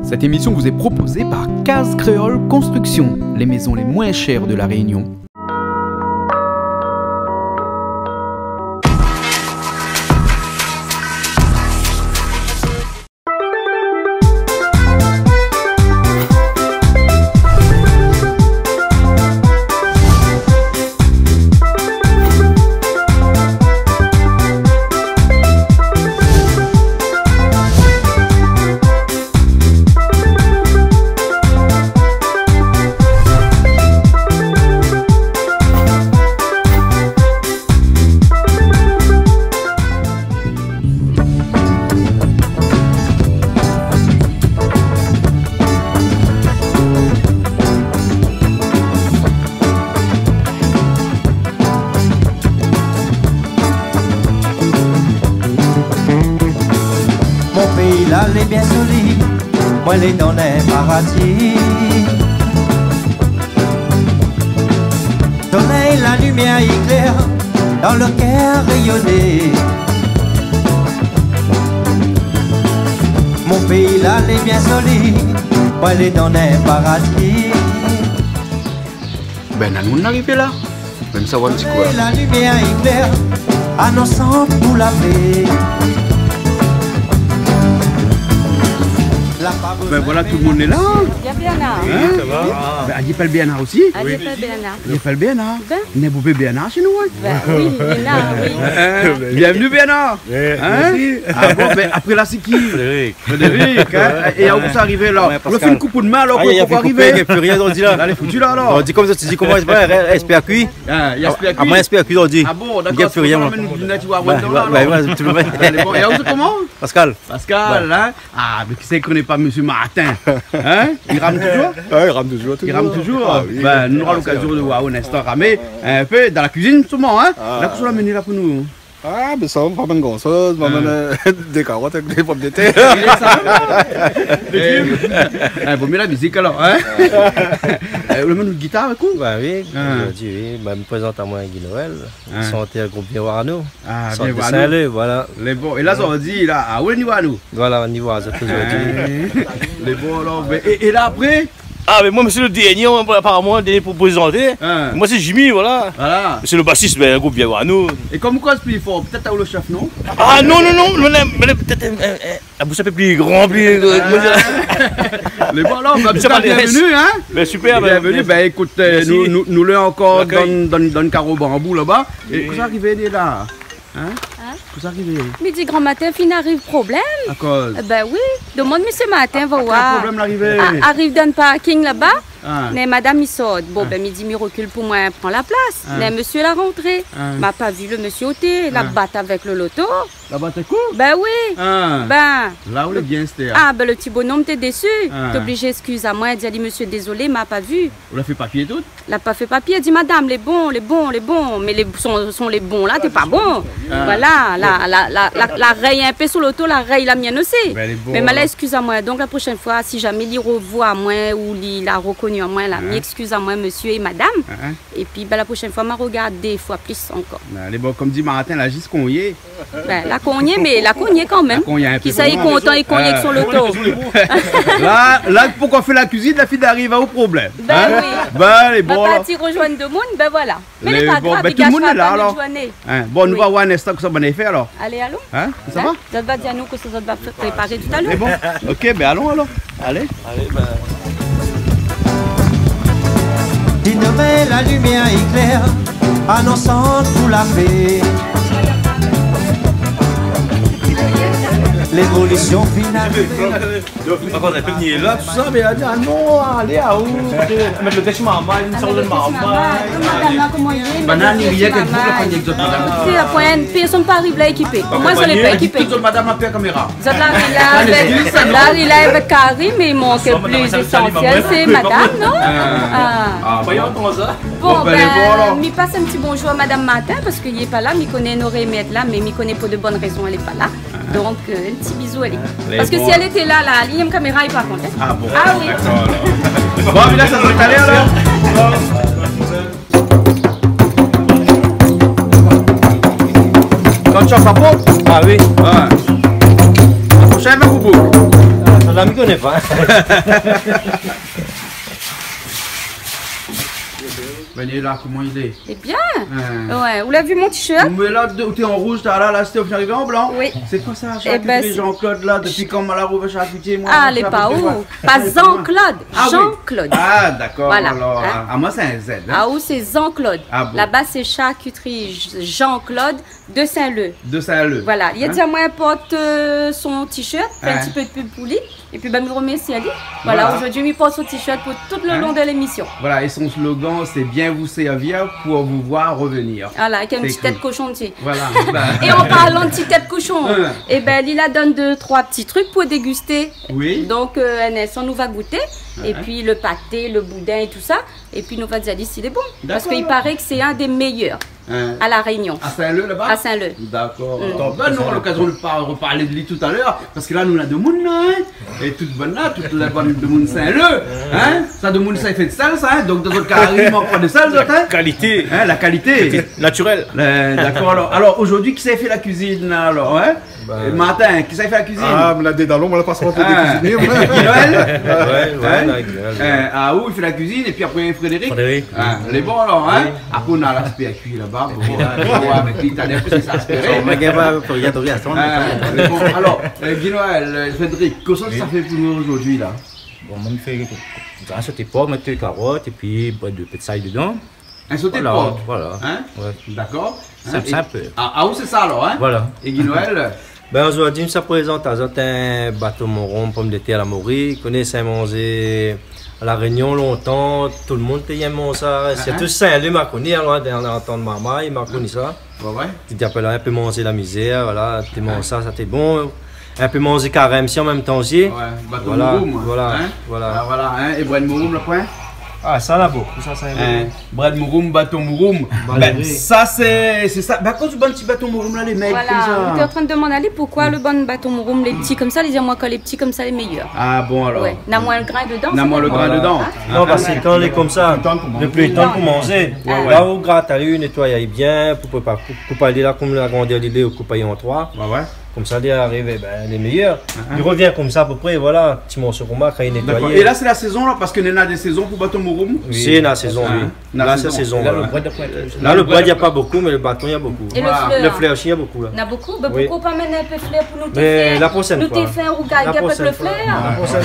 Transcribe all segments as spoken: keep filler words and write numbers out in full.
Cette émission vous est proposée par Case Créole Construction, les maisons les moins chères de La Réunion. Mon péi la lé bien zoli, moin lé dan in paradi. Solèy, la limièr i klèr, dan lo kèr réyoné. Mon péi la lé bien zoli, moin lé dan in paradi. Bin, nou arivé la. Mèm sa, oir in ti kou la. La limièr i klèr, anonsant pou la pé. Bin voilà, tout lo moun lé la. Néna Bernard. Hin ? Oui, sa va ? Bin, i apèl Bernard osi. I apèl Bernard. I apèl Bernard. Bin. Néna bonpé Bernard shé nou, hin ? Bin oui, néna, oui. Hin ? Bienvenue, Bernard. Mèrsi. Hin ? Ah bon, bin, apré la, sé ki ? Frédéric. Frédéric, hin ? É aou sa arivé la ? Moin, Pascal. Ou la fé in koup d'min, alor, koman ou arivé ? Néna pi rien, ou di la. La lé foutu la, alor. Ou di konmsa, ou di koman, S P A kui. Ah, S P A kui. Ah, moin, S P A kui, ou di. Ah bon, dakor. Néna pi rien, moin. Bin, bin, tout lo moun. Alé, bon, é aou koman ? Pascal. Pascal, hin ? Ah, mé kisa i koné pa Mésyé Martin ? Hin ? I ram toujour ? Ah, i ram toujour, toujour. I ram toujour ? Ah oui. Bin, nou nora lokazion de oir aou in instan ramé in pé dan la kuizine, sirman, hin ? Ah. La, kosa ou la amené la pou nou ? Ah, bin sa, pa bann gran shoz, pa bann, euh, dé karot avèk dé pomdetèr. Sa va ? Légim. Eh, vo myé la mizik alor, hin ? Eh, ou la amenn out gitar avèk ou ? Ba oui, zordi, oui. Ba, mi prézant amoin Guy Noël, shantèr group Bien Voir Nou. Ah, Bien Voir Nou. Sort de Saint-Leu, voilà. Lé bon. É la, zordi la, ah, ou lé ni voir nou ? Voilà, ni voir azot zordi. Lé bon alor, bin, é, é la apré ? Ah, mé moin, mi sé lo dernié, aparaman, dernié pou prézanté. Hin. Moin, sé Jimmy, voilà. Voilà. Sé lo basis, bin, group Bien Voir Nou. É konm ou koz pli for, pétèt ou lé lo shèf, non ? Ah, non, non, non, non, non, mé pétèt, euh, euh, la boush in pé pli gran, pli, euh, koman dir ? Lé bon alor, bin, an tou ka, bienvenue, hin ? Bin, super, bin, mèrsi. Bin, ékout, euh, nou, nou, nou lé ankor dan, dan, dan karo banbou laba. É kosa i ariv la ? Hin ? Hin ? Kosa i ariv ? Mi di gran matin, fine ariv problèm. Akoz ? Eh bin oui, domann Mésyé Martin, va oir. Kèl problèm la arivé ? A-, ariv dan parking laba. Ah. Néna madam i sort. Bon, bin, mi di, mi rokil pou moin pran la plas. Ah. Néna mésyé la rantré. Ah. Ma pa vi lo mésyé oté, la bat avèk lo loto. La bat avèk ou ? Bin oui. Ah. Bin. La ou lé bien, sété, hin ? Ah, bin, lo ti bonom té désu. Ah. Té oblizé éskiz amoin, di ali, mésyé, dézolé, ma pa vi. Ou la fé papié tout ? La pa fé papié, di madam, lé bon, lé bon, lé bon, mé lé, son, son lé bon la, té pa bon. Ah. Voilà, la, la, la, la, la rèy in pé sou loto, la rèy la mienne osi. Bin, lé bon, alor. Mé ma la, éskiz amoin. Donk, la proshèn foi, si zamé li rovoi amoin ou li la rokoni amoin la, mi éskiz amoin, mésyé é madam. Épi, bin, la proshèn foi, ma rogard dé foi plis ankor. Bin, lé bon, konm di Martin, la zis konyé. Bin, la konyé, mé la konyé kanmèm. La konyé in pé. Kisa i kontan, i kony avèk son loto. La, la, pou koi fé la kuizine, la fine ariv aou problèm. Bin oui. Bin, lé bon, alor. Ma parti rozoinn domoun, bin voilà. Mé lé pa grav, tout lo moun lé la, alor. Hin, bon, nou va oir in instan kosa banna i fé, alor. Alé, alon. Hin, sa va ? Zot va di anou kosa zot va fé, préparé talèr. Lé bon. Ok, bin, alon, alor. Alé. Alé, bin. Di domin la limièr i klèr, anonsant pou la pé. Lévolision finale. Par kont, la pé ni la, tousa, mé la di, ah non, alé, ah, ou, mèt lo tèks marmay, in sort de marmay. Madam la, koman i lé ? Madam, ni rien ke pou la fami avèk zot, madam. Sé la poin, pèrsone pa ariv la ékipé. Moin, zot lé pa ékipé. Tout zot madam la pèr kaméra. Zot la ri la avèk, la ri la avèk Karim, mé i mank pli lésansièl, sé madam, non ? Ah. Ah, bon. Bon, bin, mi pas in ti bonjour à madam Martin, parske li lé pa la, mi koné noré mèt la, mé mi koné pou de bone rézon, èl lé pa la. Donk, euh, in ti bizou, alé. Parske si èl lété la, la ligne kaméra lé pa kont, hin. Ah bon ? Ah oui. Dakor, alor. Bon, mé la, sa sra talèr, alor. Kan ou sa pwop ? Ah oui. Ouais. Proshèn, ma boubou. Sa la, mi koné pa. Bin, li la, koman i lé ? Lé bien. Hein. Ouais, ou la vi mon t-shirt ? Mé la, ou té an rouz, la, la, sé fine arivé an blan. Oui. Sé koi sa, Jean-Claude, la, dopi kan ma la rouvèr Jean-Claude, moin, ah, lé pa ou. Pa Jean-Claude, Jean-Claude. Ah, dakor, alor, hein. Ah, moin, sé in Z, hein. Ah, ou, sé Jean-Claude. Ah bon. Laba, sé charcuterie Jean-Claude. De Saint-Leu. De Saint-Leu. Voilà. Li la di amoin aport, euh, son t-shirt, fé in ti pé de pub pou li. Épi, bin, mi remèrsi ali. Voilà, zordi mi port son t-shirt pou tout le long de l'émission. Voilà, é son slogan, sé « Bien vous servir pour vous voir revenir ». Voilà, avèk in ti tèt koshon dsi. Voilà. É an parlan de ti tèt koshon, ébin, li la donn dé troi ti truk pou dégusté. Oui. Donk, euh, in instan, nou va gouté. Épi le paté, le boudin é tousa. Épi nou va dir ali si lé bon. Dakor. Parske i paré ke sé inn dé méyèr. Hein. À La Réunion. À Saint-Leu, laba ? À Saint-Leu. Dakor. Mm. Atann, bin, nou nora lokazion de par-, reparl de li talèr, parske la, nou néna demoun, la, hein. É tout bann la, tout la bann demoun Saint-Leu, hein. Sa, demoun sa i fé de sèl, sa, hein. Donk, dan zot kari, i mank pa de sèl, zot, hein. Kalité. Hein, la kalité. Natirèl. Euh, dakor, alor. Alor, zordi, kisa i fé la kuizine, la, alor, hein ? Bin. É Martin, kisa i fé la kuizine ? Ah, mé la, dé dalon, moin la pa sort de kuizinié, moin. Guy-Noël ? Ouais, ouais, la, Guy-Noël, ouais. Euh, ah, ou i fé la kuizine, épi apré Frédéric ? Frédéric. Ah, lé bon, alor, hein ? Oui. Apré, nou na la spé kui laba, bon, hein, nou va oir avèk li talèr, kosa sa spé. Mé gingn pa, fo gingn atann. Ah, lé bon. Alor, euh, Guy-Noël, euh, Frédéric, kosa sa fé pou nou zordi, la ? Bon, moin, mi fé in soté por, mèt karot, épi, bin, de pètsay dedan. In soté de por. Voilà. Hein ? Ouais. Dakor. Hein ? Sinp, sinp. Ah, ah, ou sé sa alor, hein ? Voilà. É Guy-Noël ? Bin, zordi, mi sa prézant azot in baton mouroum, pomdetèr a la mori. Koné sa, manzé a La Réunion lontan, tout le moun té i èm manz sa. Sirtou Saint-Leu, ma koni, alor, dan, dan tan marmay, ma koni sa. Ouais, ouais. Té i apèl in pé manzé la mizèr, voilà, té manz sa, sa té bon. In pé manzé karèm si an mèm tan osi. Ouais, baton mouroum, hein. Voilà, voilà. Ah, voilà, hein. É brèd mouroum, la, poin ? Ah, sa la, bon. Sa, sa, hein. Brèd mouroum, baton mouroum. Bin, sa, sé, sé sa. Bin, akoz bann ti baton mouroum la, lé mèg konmsa. Voilà. Ou té antrin demann ali poukoi le bann baton mouroum, lé pti konmsa, li di amoin kan lé pti konmsa, lé méyèr. Ah bon, alor. Ouais. Na moin le grin dedan. Na moin le grin dedan. Hein ? Non, parske kan lé konmsa, le pli tann pou manzé. Ouais, ouais. La, ou grat ali, ou nétoy ali bien, pou, pou pa koup, koup ali la, konm la grandèr li lé, ou koup ali an troi. Ouais, ouais. Konmsa, li ariv, ébin, lé méyèr. Li revien konmsa, a pé pré, voilà, ti morso konmsa, kan li nétoy. Dakor. É la, sé la sézon, la, parske néna dé sézon pou baton mouroum ? Oui. Sé la sézon, oui. La, sé la sézon, voilà. La, le brèd, na poin. La, le brèd, na pa bokou, mé le baton, na bokou. É le flèr ? Le flèr osi, na bokou, la. Na bokou ? Bin, poukoi pa amenn in pé flèr pou nou fé, la proshèn foi. Nou fé in rougay gèp avèk le flèr ? La proshèn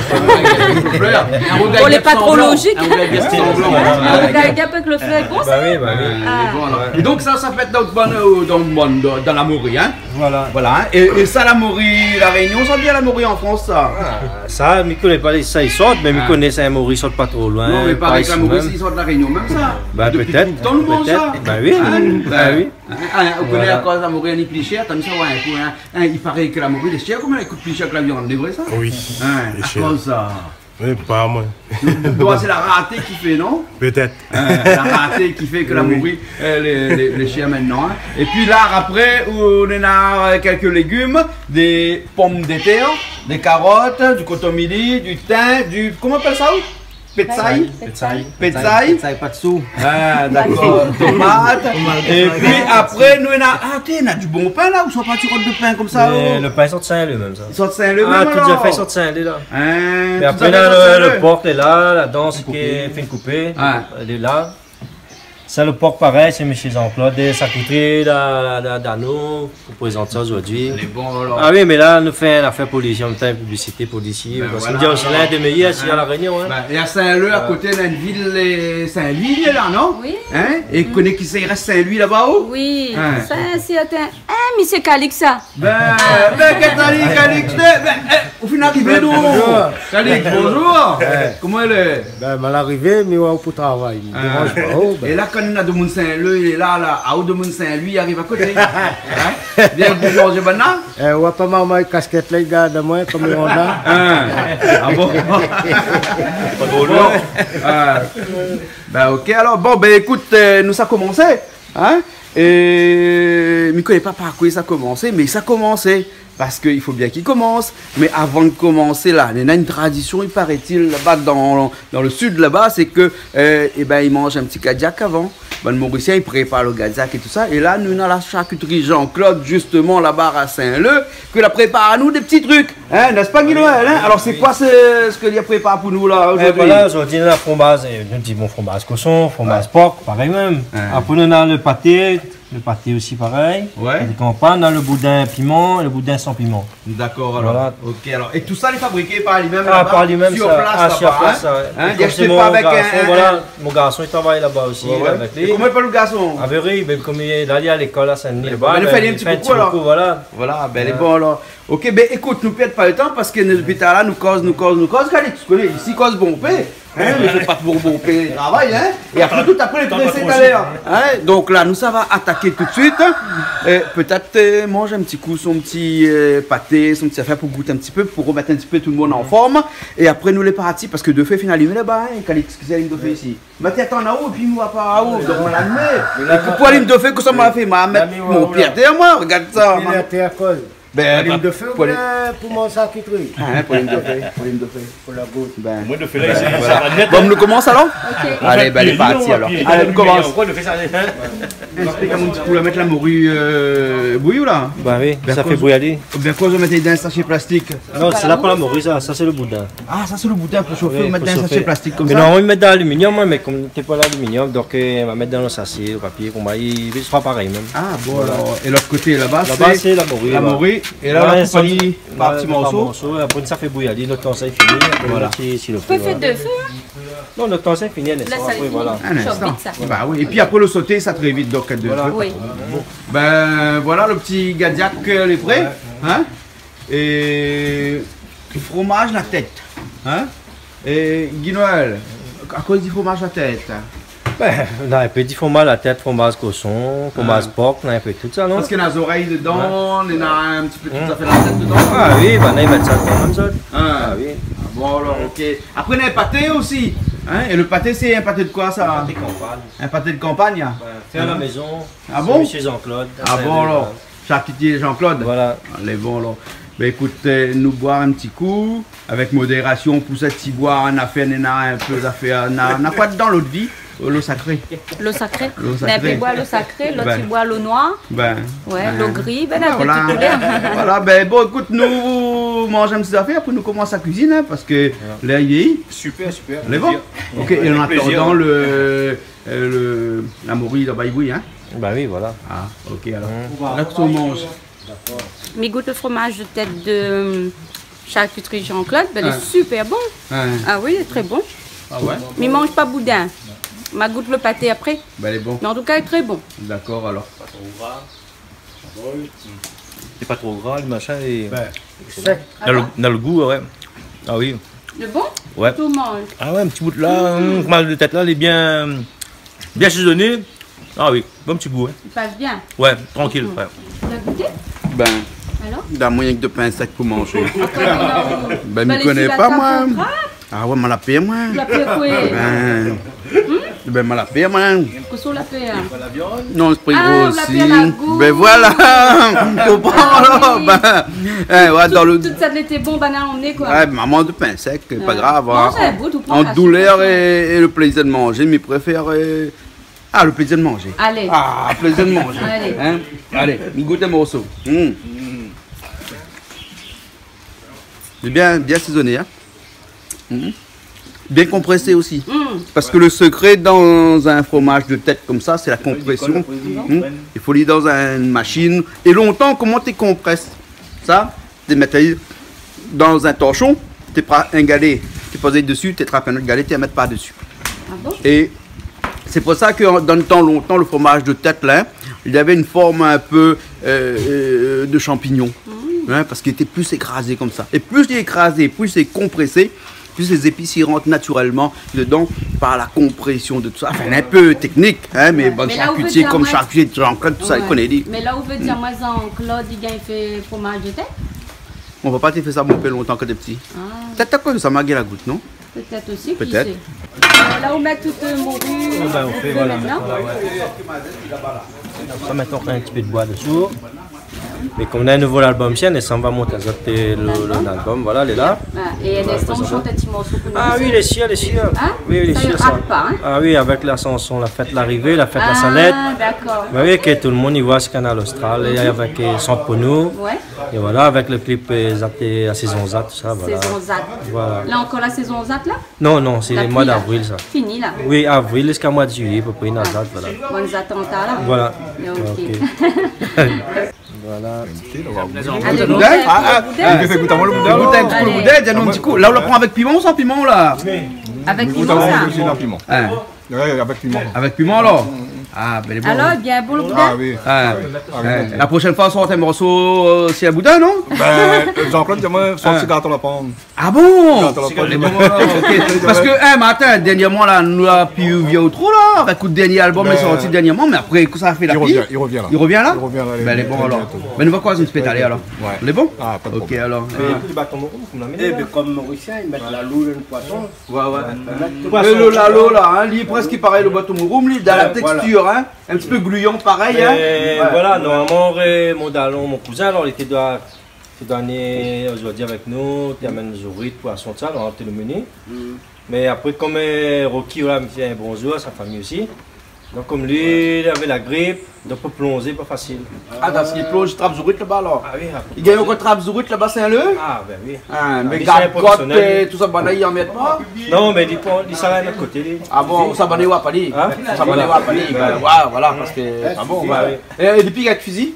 foi. Lé pa tro lozik. In rougay gèp sanblan. In rougay gèp avèk le flèr, bon, sa. Bah oui, bah oui. Ah. Bon, alor. É donk, sa, sa fé dan, dan, dan la mori, hein ? Voilà. Voilà, hein. É, é sa, la mori La Réunion, sa, oubien la mori an Frans, sa ? Ah, sa, mi koné pa sa i sort, mé mi koné sa, la mori i sort pa tro loin, par isi mèm. Non, mé paré ke la mori i sort La Réunion mèm, sa. Bah, pétèt, pétèt. Dopi toultan nou manz sa. Bah oui. Hein ? Bah oui. Hein, hein, ou koné akoz la mori lé pli shèr, tann sa, ouais, in kou, hein. Hein, i paré ke la mori lé shèr, koman i kout pli shèr ke la viann, lé vré, sa ? Oui. Hein, lé shèr. Akoz sa ? Oui, pa moin. Donk, sé la rarté ki fé, non ? Pétèt. Hein, la rarté ki fé ke la mori, euh, lé, lé, lé shèr mintnan, hein. Épi la, apré, ou néna, euh, kèlk légim, dé pomdetèr, dé karot, du kotomili, du tin, du, koman i apèl sa, ou ? Pétsay ? Pétsay. Pétsay. Pétsay, pa de sou. Ah, dakor. Tomat. Tomat. Épi apré, nou néna, ah, té, néna du bon pin, la, ou sa pa ti rod de pin konmsa, oh. Mé le pin i sort Saint-Leu mèm, sa. I sort Saint-Leu mèm, alor ? Ah, tout zafèr i sort Saint-Leu, la. Hein, tout zafèr i sort Saint-Leu. Mé apré, néna le, le por lé la, ladan, sé ki fine koupé. Ah. Lé la. Sa, le por, parèy, sé mésyé Jean-Claude, sa kout la, la, la, dano, pou prézant sa zordi. Lé bon, alor. Ah oui, mé la, nou fé in afèr pou li, an mèm tan, piblisité pou li, parske nou di, sé l'un des meilleurs ici à La Réunion, hein. Bin, é a Saint-Leu, a koté, néna in vil, euh, Saint-Louis, la, non ? Oui. Hein ? É koné kisa i rès Saint-Louis laba, oh ? Oui. Hein. Sa, sé atin. Hein, mésyé Calix, sa ? Bin, bin, kèt ali, Calix, bin, eh, ou fine arivé, non ? Bonjour. Calix, bonjour. Ouais. Koman i lé ? Bin, mal arivé, mé ouais, pou travay. Hein. Déranj pa, oh, bin. É la, kan néna demoun Saint-Leu, lé la, la, a ou demoun Saint-Louis i ariv a koté. Hein ? Vien pou manzé banna. Eh, ou oi pa marmay kaskèt la, i gard amoin, konm i rant la. Hein ? Ah bon ? Pa drol. Bon. Euh, bin, ok, alor, bon, bin, ékout, euh, nou sa komansé. Hein ? É mi koné pa par koi sa komansé, mé sa komansé. Parske i fo bien ki komans. Mé avan de komansé la, néna in tradision, i paré-t-il, laba dan, dan le sid laba, sé ke, euh, ébin, i manz in ti kadiak avan. Bann Morisien, i prépar le kadiak é tousa. É la, nou néna la sharkitri Jean-Claude, zisteman, laba a Saint-Leu, ke la prépar anou dé ti trik. Hein, n'est-ce pas, Guy Noël, hein ? Alor, sé koi sé, sak li la prépar pou nou la, zordi ? Eh, voilà, zordi, nou néna fromaz, euh, nou di, bon, fromaz koshon, fromaz por, parèy mèm. Apré, nou néna le paté, le paté osi parèy. Paté kanpagn, néna le boudin piman, le boudin san piman. Dakor, alor. Voilà. OK, alor. É tousa lé fabriké par li mèm laba, sur plas, sa, hein ? Li ashèt pa avèk in, in, voilà. Mon garson, li travay laba osi, avèk li. É koman i apèl le garson ? Avery, bin, kom li lé, la, li lé a lékol a Saint-Denis laba, bin, nou fé ali in ti koukou, alor. Voilà. Voilà, bin, lé bon, alor. OK, bin, ékout, nou pèrd pa le tan parske nou, dopi talèr la, nou koz, nou koz, nou koz. Calix, ou koné, isi, koz bonpé. Hein, mé fo pa tro bonpé travay, hein. É apré, tout apré, lé présé talèr. Hein, donk la, nou sava ataké tout de suite. Euh, pétèt, euh, manz in ti kou son ti, euh, paté, son ti afèr pou gout in ti pé, pou remèt in ti pé tout le moun an form. É apré, nou lé parti, parske dofé fine alimé laba, hein, Calix, ki sé alim dofé isi ? Mé té atann aou, épi nou la pa aou, donk nou la alimé. É pou alim dofé, kosa ma fé, ma mèt mon pié atèr, moin, regard sa. Bin, pou alim dofé, pou alim dofé. Hein, pou alim dofé, pou alim dofé. Pou la gout. Bin, moin, dofé la, voilà. Bon, nou komans alor ? OK. Alé, bin, lé parti alor. Alé, nou komans. Esplik amoin in ti kou, la mèt la mori, euh, bouyi la ? Bin oui, sa fé bouyi ali. Oubien koi, ou mèt dan in sashé plastik ? Non, sa la pa la mori, sa, sa sé le boudin. Ah, sa sé le boudin pou shofé, oui, ou mèt dan in sashé plastik konmsa ? Mé non, ou mèt dan laluminium, moin, mé kom té pa laluminium, donk, euh, ma mèt dan le sashé, le papié, pou moin, i, i sra parèy mèm. Ah bon, alor, é lot koté laba, sé la mori. Laba, sé la mori, la. É la, ou la koup ali par ti morso. Apré, sa fé bouyi ali, le tan sa i fini, apré, voilà, si, si le fé, voilà. Fé dofé, hein ? Non, le tan sa i fini, in instan, apré, voilà. In instan. Ba oui, épi apré, le soté, sa tré vit, donk, dofé. Voilà. Oui. Bon. Bin, voilà, le ti kadiak, euh, lé pré, hein ? É fromaz la tèt, hein ? É Guy Noël, akoz i di fromaz la tèt ? Bin, nou la in pé di fromaz la tèt, fromaz koshon, fromaz por, nou la in pé tout sa, non ? Parske néna zorèy dedan, néna in ti pé tout sa, fé la tèt dedan. Ah oui, bin, i mèt sa kanmèm, sa. Ah oui. Ah bon, alor, OK. Apré, néna in paté osi, hein ? É le paté, sé in paté de koi, sa ? In paté de kanpagn. In paté de kanpagn, hein ? Bin, fé a la mézon. Ah bon ? Sé mésyé Jean-Claude. Ah bon, alor. Sharkitié Jean-Claude. Voilà. Alé, bon, alor. Bin, ékout, euh, nou boir in ti kou, avèk modérasion, pou sa ti boir, nou la fé, nou néna in pé zafèr, nou néna, nou néna koi dedan, lot vi ? Euh, lo sakré. Lo sakré. Lo sakré. Néna in pé i boir lo sakré, lot i boir lo noir. Bin. Ouais, lo gri, bin, in pé tout koulèr. Voilà, bin, bon, ékout, nou manz in ti zafèr, apré nou komans la kuizine, hein, parske lèr i lé. Super, super. Lé bon ? OK, é an atandan, le, euh, le, la mori laba i bouyi, hein ? Ba oui, voilà. Ah, OK, alor. Rès ou manz. Mi gout le fromaz de tèt de, euh, sharkitri Jean-Claude, bin, lé super bon. Ah oui, lé tré bon. Ah ouais ? Mi manz pa boudin. Ma gout le paté apré. Bin, lé bon. Mé an tou ka, lé tré bon. Dakor, alor. Pa tro gra. Lé pa tro gra, le machin, é... Bin, sèk. Néna le, néna le gou, ouais. Ah oui. Lé bon ? Ouais. Tou manz. Ah ouais, in ti bout la, mm, fromaz de tèt la, lé bien, bien asézoné. Ah oui, bon ti gou, hein. I pas bien. Ouais, trankil, ouais. Ou la gouté ? Bin, alor ? Done amoin rienk de pin sèk pou manzé. Bin, mi koné pa, moin. Ah ouais, ma la pèr, moin. Ou la pèr koi ? Bin, bin, ma la pèr, moin. Kosa ou la pèr, hein ? Non, lé pri osi. Ah, ou la pèr la gou. Bin voilà. Konpran, alor, bin, hein, ouais, dan le... Tout, tout sa lété bon, bin, la, nou lé, koi. Ouais, momon, de pin sèk, pa grav, hein. Manz in bout, ou pran la, sé pa grav. Ant doulèr é, é le plézir de manzé, mi préfèr, euh, ah, le plézir de manzé. Alé. Ah, plézir de manzé. Alé. Hein ? Alé, mi gout in morso. Mm. Lé bien, bien asézoné, hein ? Mm. Bien konprésé osi. Mm. Parske le sekré dan in fromaz de tèt konmsa, sé la konprésion. Mm. I fo li dan in mashine. É lontan, koman té konprès sa ? Té mèt ali dan in torshon, té pran in galé, té poz ali desi, té trap in not galé, té mèt par desi. Ah bon ? É sé pou sa ke an, dan le tan lontan, le fromaz de tèt la, li lavé in form in pé, euh, euh, de shanpignon. Mm. Hein, parske li lété pli ékrazé konmsa. É pli li lé ékrazé, pli lé konprésé, pli lé zépis i rant natirèlman dedan par la konprésion de tout sa. Anfin, in pé téknik, hein, mé bon, sharkitié konm sharkitié, Jean-Claude, tout sa, i koné li. Mé la ou vé dir, moin, Jean-Claude, li gingn fé fromaz de tèt ? Mon papa té fé sa, mon pèr, lontan, kan té pti. Ah. Pétèt akoz sa, ma gingn la gout, non ? Pétèt osi, ki sé. Pétèt. Euh, la ou mèt tout, euh, mori, bin, ou fé, voilà, mintnan. Voilà, ouais. Sa, mintnan, in ti pé de boi desi. Mé kom nou na in nouvo albom, si, in instan nou va mont azot, euh, lo, lo, lalbom, voilà, lé la. Ah, é in instan, ou shant in ti morso pou nou osi. Ah oui, lé sir, lé sir. Hein ? Oui, oui, lé sir, sa. Sa i rat pa, hein ? Ah oui, avèk la shanson La fèt la arivé, La fèt la salèt. Ah, dakor. Bah oui, ke tout lo moun i voi si Kanal Austral, é avèk, euh, Shant pou nou. Ouais. É voilà, avèk lo klip, euh, Zat, euh, la sézon Zat, tousa, voilà. Sézon Zat. Voilà. La ankor la sézon Zat, la ? Non, non, sé lo moi d'avril, sa. La pli, la. Fini, la. Oui, avril ziska moi de juiyé, a pé pré, na zat, voilà. Bon, zat an tar, la. Voilà. Ok. Ok. Voilà. Alé, boudin. Ah, ah, boudin. Ou fé gout amoin lo boudin, alor. Gout in ti kou lo boudin, di anou in ti kou. La, ou la pran avèk piman ou san piman, la ? Avèk piman, sa. Gout amoin lo boudin, san piman. Hein. Ouais, avèk piman. Avèk piman, alor ? Ah, ben, lé bon. Alor, bien bon, lo boudin ? Ah oui. Ah. Ah oui. La proshèn foi, sort in morso, euh, si in boudin, non ? Ben, Jean-Claude, di amoin, sort si Gato la Pann. Ah bon ? Gato la Pann. Lé bon, alor, ok. Parske, hein, Martin, dèrnièrman, la, nou la pi vi aou tro, la, avèk lo dèrnié albom, euh, lé sorti dèrnièrman, mé apré, kosa la fé la pli ? I revien, i revien, la. I revien, la ? I revien, la, ben, lé bon, alor. Ben, nou va kroiz in ti pé talèr, alor. Ouais. Lé bon ? Ah, pa de problèm. Ok, alor. É pi, baton mouroum, ou la mèt la. Eh ben, kom Morisien, i mèt lalo dan lo poison. Ouais, ouais. Mèt lo poison. É lo lalo, la, hein, li lé prèsk parèy lo baton mouroum, li, dan la tékstir, hein. Ouais, voilà. In ti pé gluyan, parèy, hein. Mé voilà, normalman, euh, mon dalon, mon kouzin, alor, li té doi, té doi ané zordi avèk nou, té amenn zourit, poison, tousa, alor, té lo meni. Mm. Mé apré, kom, euh, Rocky, voilà, mi di bonzour a sa fami osi. Donk, kom li, li lavé la grip, donk pou plonzé, pa fasil. Ah, parske li plonz, li trap zourit laba, alor. Ah oui, apré. Li gingn ankor trap zourit laba, Sin-Lé ? Ah, ben oui. Ah, mé li, sé in profésionèl, euh, tousa, banna i anmèrd pa ? Non, mé li pran, li sava in ot koté, li. Ah bon, sa banna i oi pa li. Hein ? Sa banna i oi pa li. Ben, ouais, voilà, parske, ah bon, ben. Ah oui. É, é dopi, néna fizi ?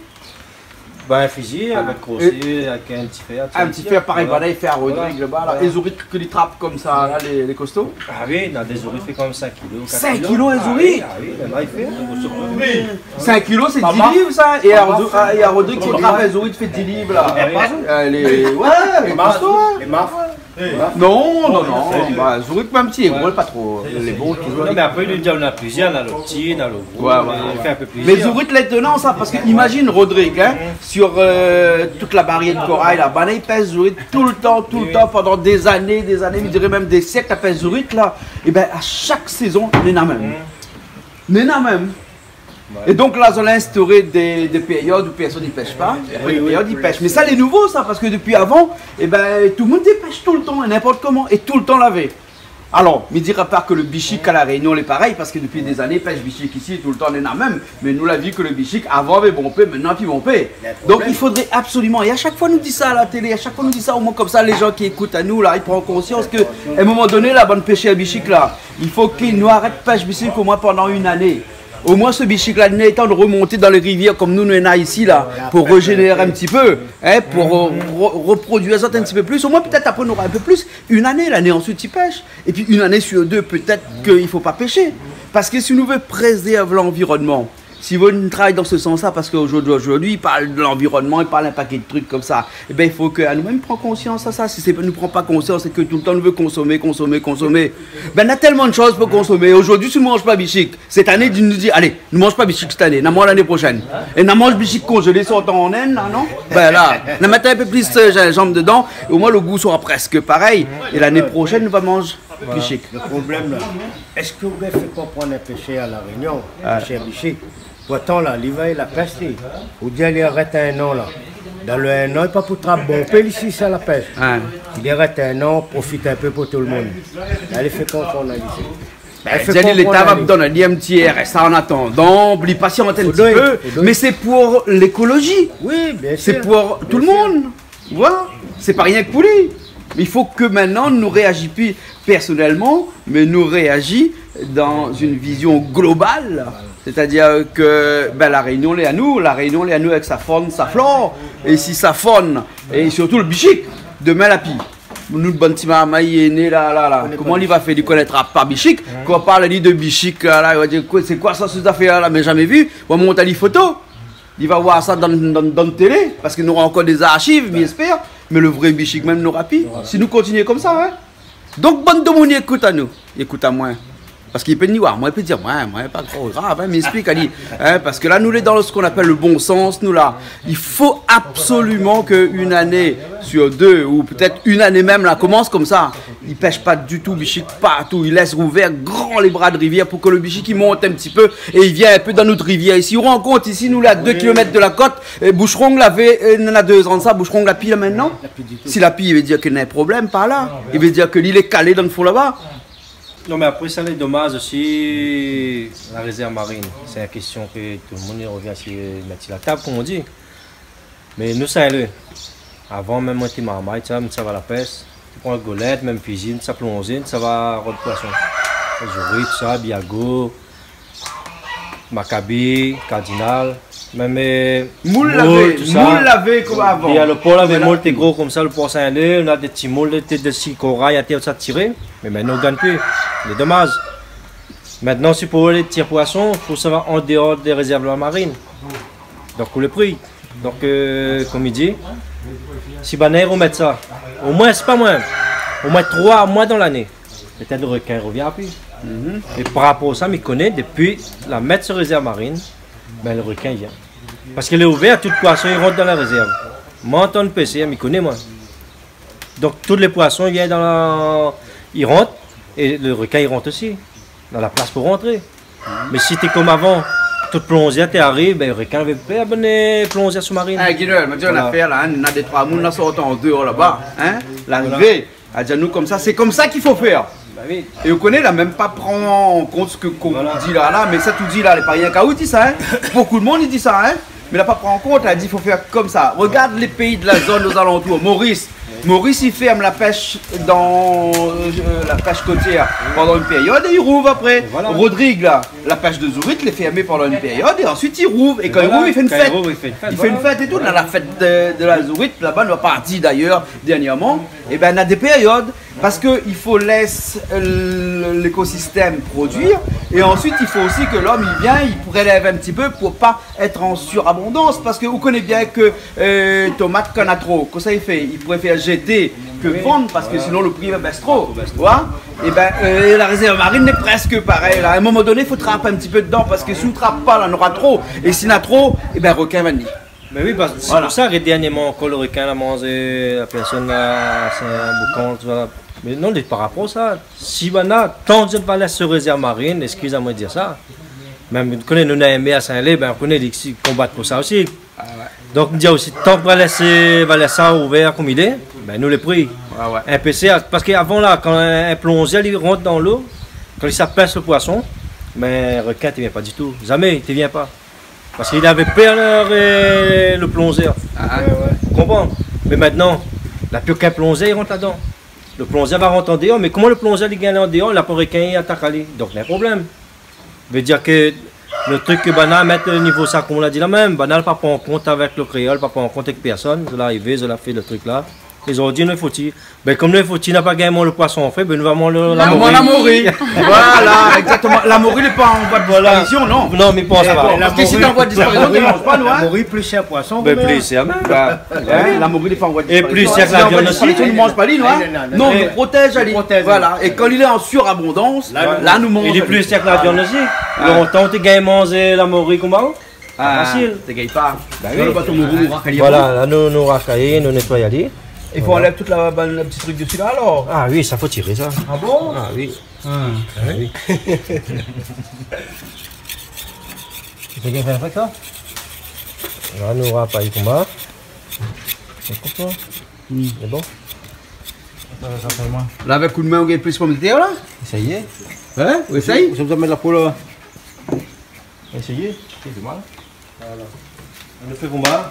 Ben, fizi, avèk krosé, avèk in ti fèr, in ti fèr, parèy, voilà, i fé a Rodrig laba, la. Voilà. É zourit ke li trap komsa, la, lé, lé kosto. Ah oui, na dé zourit i fé kom sink kilo, kat kilo. Sink kilo, in zourit ? Ah oui, ah oui, mé la, i fé, hein. Sink kilo, sé di liv, sa. É a Rodrig, ah, é a Rodrig, si ou trap in zourit i fé di liv, la. Ah oui. Lé, ouais, lé kosto, hein. Non, non, non, ba, zourit mèm si lé gro, pa tro. Lé bon, touzour. Non, mé apré, li di, na plizièr, na lo pti, na lo gro, ouais, ouais, mé i fé in pé plizièr. Mé zourit lé étonan, sa, parske imazine Rodrig, hein, sur, euh, tout la barièr de koray, la, banna i pèsh zourit toultan, toultan, pandan dé zané, dé zané, mi diré mèm dé sièk, la pèsh zourit, la. É ben, a shak sézon, néna mèm. Néna mèm. Ouais. É donk la, zot la instauré dé, dé périod ousa pèrsone i pèsh pa, é apré, oui, dé périod i pèsh. Mé sa, lé nouvo, sa, parske dopi avan, é ben, tout lo moun té pèsh toultan, é ninport koman, é toultan lavé. Alor, mi diré pa ke lo bishik a La Rényon lé parèy, parske dopi dé zané, pèsh bishik isi, toultan néna mèm. Mé nou la vi ke lo bishik, avan, lavé bonpé, mintnan, pi bonpé. Donk, i fodré absoliman, é a shak foi nou di sa a la télé, a shak foi nou di sa, omoin komsa, lé jan ki ékout anou, la, i pran konsians ke, a in moman doné, la, bann pèshèr bishik, la, i fo ke nou arèt pèsh bishik omoin pandan in ané. Omoin, se bishik-la, néna lo tan de remonté dan lé rivièr kom nou, nou néna isi, la, pou régénéré in ti pé, hein, pou re-, re-, reproduir sa in ti pé plis. Omoin, pétèt, apré, nou nora in pé plis. In ané, lané ansuit, i pèsh. Épi, in ané sur dé, pétèt ke i fo pa pèshé. Parske si nou vé prézèrv lanvironman, si nou vé travay dan se sans-la, parske zordi, zordi, i parl de lanvironman, i parl in pakèt de trik komsa, é ben, i fo ke anou mèm pran konsians a sa. Si sé, nou pran pa konsians, sé ke toultan nou vé konsomé, konsomé, konsomé. Ben, na tèlman de shoz pou konsomé. Zordi, si nou manz pa bishik, sèt ané, nou di, alé, nou manz pa bishik sèt ané, na manz lané proshèn. É na manz bishik konzélé, sorti an Inde, la, non ? Ben la, na mèt in pé plis, euh, zinzanm dedan, é omoin lo gou sra prèsk parèy. É lané proshèn, nou va manz bishik. Lo problèm la, èske ou gingn fé konprann in pèshèr a La Rényon, pèshèr bishik ? Pourtan la, li va, li la pèsh, li. Ou di ali arèt in an la. Dan lo in an, li pa pou trap bonpé isi, sa la pèsh. Li arèt in an, profit in pé pou tout lo moun. Alé fé konprann ali. Ben, di ali, Léta va donn ali in ti R S A an atandan, li pasiant in ti pé, mé sé pou lékolozi. Wi, bien sir. Sé pou tout lo moun. Voilà. Sé pa rienk pou li. I fo ke mintnan nou réazi pi pèrsonèlman, mé nou réazi dan in vizion global. Sétadir ke, ben, La Rényon lé anou, La Rényon lé anou avèk sa fon, sa flor, é si sa fon, é sirtou lo bishik, domin la pi. Nou, bann ti marmay i né la, la, la. Koman li va fé, li konètra pa bishik ? Kan ou parl ali de bishik, la, la, li va dir, koi, sé koi sa, sé zafèr-la, mé zamé vi. Ou mont ali foto. Li va voir sa dan, dan, dan télé, parske nou nora ankor dé zarchiv, mi èspèr. Mé lo vré bishik mèm, nou nora pi. Si nou kontinié komsa, hein. Donk, bann demoun i ékout anou, i ékout amoin. Parske li pé ni oir amoin, li pé dir amoin, moin, pa tro grav, in, mé esplik ali, in, parske la, nou lé dan sak i apèl le bon sans, nou la. I fo absoliman ke in ané sir dé, ou pétèt in ané mèm, la komans konmsa. I pèsh pa ditou, bishik partou. I lès rouvèr gran lé bra de rivièr pou ke le bishik i mont in ti pé é i vien in pé dan nout rivièr. Isi, ou rann kont, isi, nou lé a dé kilomèt de la kot, é Boucheron lavé, é, néna dé zan de sa, Boucheron la pi la mintnan. La pi ditou. Si la pi, i vé dir ke néna in problèm par la. I vé dir ke li lé kalé dan le fon laba. Non, mé apré sa, lé domaz osi, la rézèrv marine. Sé in késtion ke tout le moun i revien si, mèt si la tab, konm i di. Mé nou, sa alé. Avan, mèm moin té marmay, sa, mi sava la pèsh. Té pran golèt, mèm fizi, mi sa plonzé, mi sava rod poison. Zourit, sa, biago, makabi, kardinal, mèm, é, moul lavé, tout sa. Moul lavé konm avan. É le por lavé, moul té gro konmsa, le por Saint-Leu, néna dé ti moul, té dé ti koray atèr, sa tiré. Mé mintnan, nou gingn pi. Lé domaz. Mintnan, si pou alé tir poison, fo sava an déor dé rézèrv marine. Donk, ou lé pri. Donk, eu, konm i di, si banna i remèt sa, omoin, sé pa moin, omoin troi moi dan lané, pétèt le rekin i revien pi. Mhm. É par rapor a sa, mi koné, dopi la mèt se rézèrv marine, bin, le rekin i vien. Parske lé ouvèr, tout poison i rant dan la rézèrv. Moin, antan ke pèshèr, mi koné, moin. Donk, tout lé poison i vien dan la, i rant, é le rekin i rant osi. Dan la plas pou rantré. Mé si té konm avan, tout plonzèr té ariv, bin, rekin lavé pèr, bann, eu, plonzèr sou-marine. É, Guinel, ma di aou in afèr la, in, néna dé troi moun la sort an déor laba, in, larivé, la di anou konmsa, sé konmsa k'i fo fèr. Ba oui. É ou koné, la mèm pa pran an kont sak ou di la, la, mé sak ou di la, lé pa rienk aou i di sa, in. Bonpé de moun i di sa, in. Mé la pa pran an kont, la di, fo fèr konmsa. Regard lé péi de la zone aux alentours. Maurice. Maurice, i fèrm la pèsh dan, eu, la pèsh kotièr pandan in périod é i rouv apré. Voilà. Rodrigue, la, la pèsh de zourit, lé fèrmé pandan in périod é ansuit i rouv. É kan i rouv, i fé in fèt. Kan i rouv, i fé in fèt, voilà. I fé in fèt é tout. Voilà. La, la fèt de, de la zourit, laba, nou la parti d'ayèr dèrnièrman. É bin, néna dé périod. Parske i fo lès, eu, l-, lékosistèm produir, é ansuit, i fo osi ke lom i vien, i prélèv in ti pé pou pa èt an surabondans. Parske ou koné bien ke, eu, tomat, kan néna tro, kosa i fé ? I préfèr zété ke vann, parske sinon le pri va bès tro. Voilà. É bin, eu, la rézèrv marine lé prèsk parèy la. A in moman doné, i fo trap in ti pé dedan, parske si ou trap pa, la, nora tro. É si néna tro, é bin, rekin va ni. Mé oui, parske sé pou sa ke dèrnièrman ankor, le rekin la manzé la pèrsone la, sé in boukan, tout sa. Mé non, lé par rapor a sa. Si banna, tan ke zot va lès se rézèrv marine, eskiz amoin dir sa. Mèm, ou koné, nou néna in mèr Saint-Leu, bin, ou koné, li, li konbat pou sa osi. Ah ouais. Donk, mi di osi, tan ke va lès, va lès sa ouvèr konm i lé, bin, nou lé pri. Ouais, ouais. In pé sèr, parske avan la, kan in, in plonzèr, li rant dan lo, kan li sa pèsh le poison, mé rekin té vien pa ditou. Zamé, té vien pa. Parske li lavé pèr le, le plonzèr. Ah, ah. Ouais, ouais. Ou konpran ? Mé mintnan, la pi okin plonzèr i rant ladan. Le plonzèr va rant an déor, mé koman le plonzèr li gingn an déor, la pa rekin i atak ali. Donk, néna in problèm. Vé dir ke le trik ke banna mèt o nivo sa, konm ou la di la mèm, banna la pa pran an kont avèk le kréol, pa pran an kont avèk pèrsone, zot la arivé, zot la fé le trik la. É zordi, nou foti Bin, konm nou foti, na pa gingn manz le poison fré, bin, nou va manz le, la mori. La mori. Voilà, exactement. La mori lé pa an voi de disparition, non ? Non, mi pans pa. Parske si lé an voi de disparition, nou manz pa, nou, in ? La mori pli shèr ke poison, mé pli shèr mèm. Bin, in, la mori lé pa an voi de disparition. É pli shèr ke la viann osi. Si lé an voi de disparition, nou manz pa li, nou, in ? Non, non, non. Non, nou protèz ali. Nou protèz ali. Voilà. É kan li lé an surabondans, la, nou manz ali. Li lé pli shèr ke la viann osi. Lontan, ou té gingn manz la mori konmsa. Ah, fasil. Té gingn pa. Ba oui. Voilà, la, nou, nou rakay, nou nétoy ali. I fo anlèv tout la, bann, le ti trik desi la, alor ? Ah oui, sa fo tiré, sa. Ah bon ? Ah oui. Ah oui. Té gingn fé avèk sa ? La, nou rakay konmsa. Sé bon. La, avèk kou d'min, ou gingn plis pomdetèr, la ? Éséy. In ? Ou éséy ? Ou sa mèt la po la. Éséy. Sé mal. Voilà. Nou fé konmsa.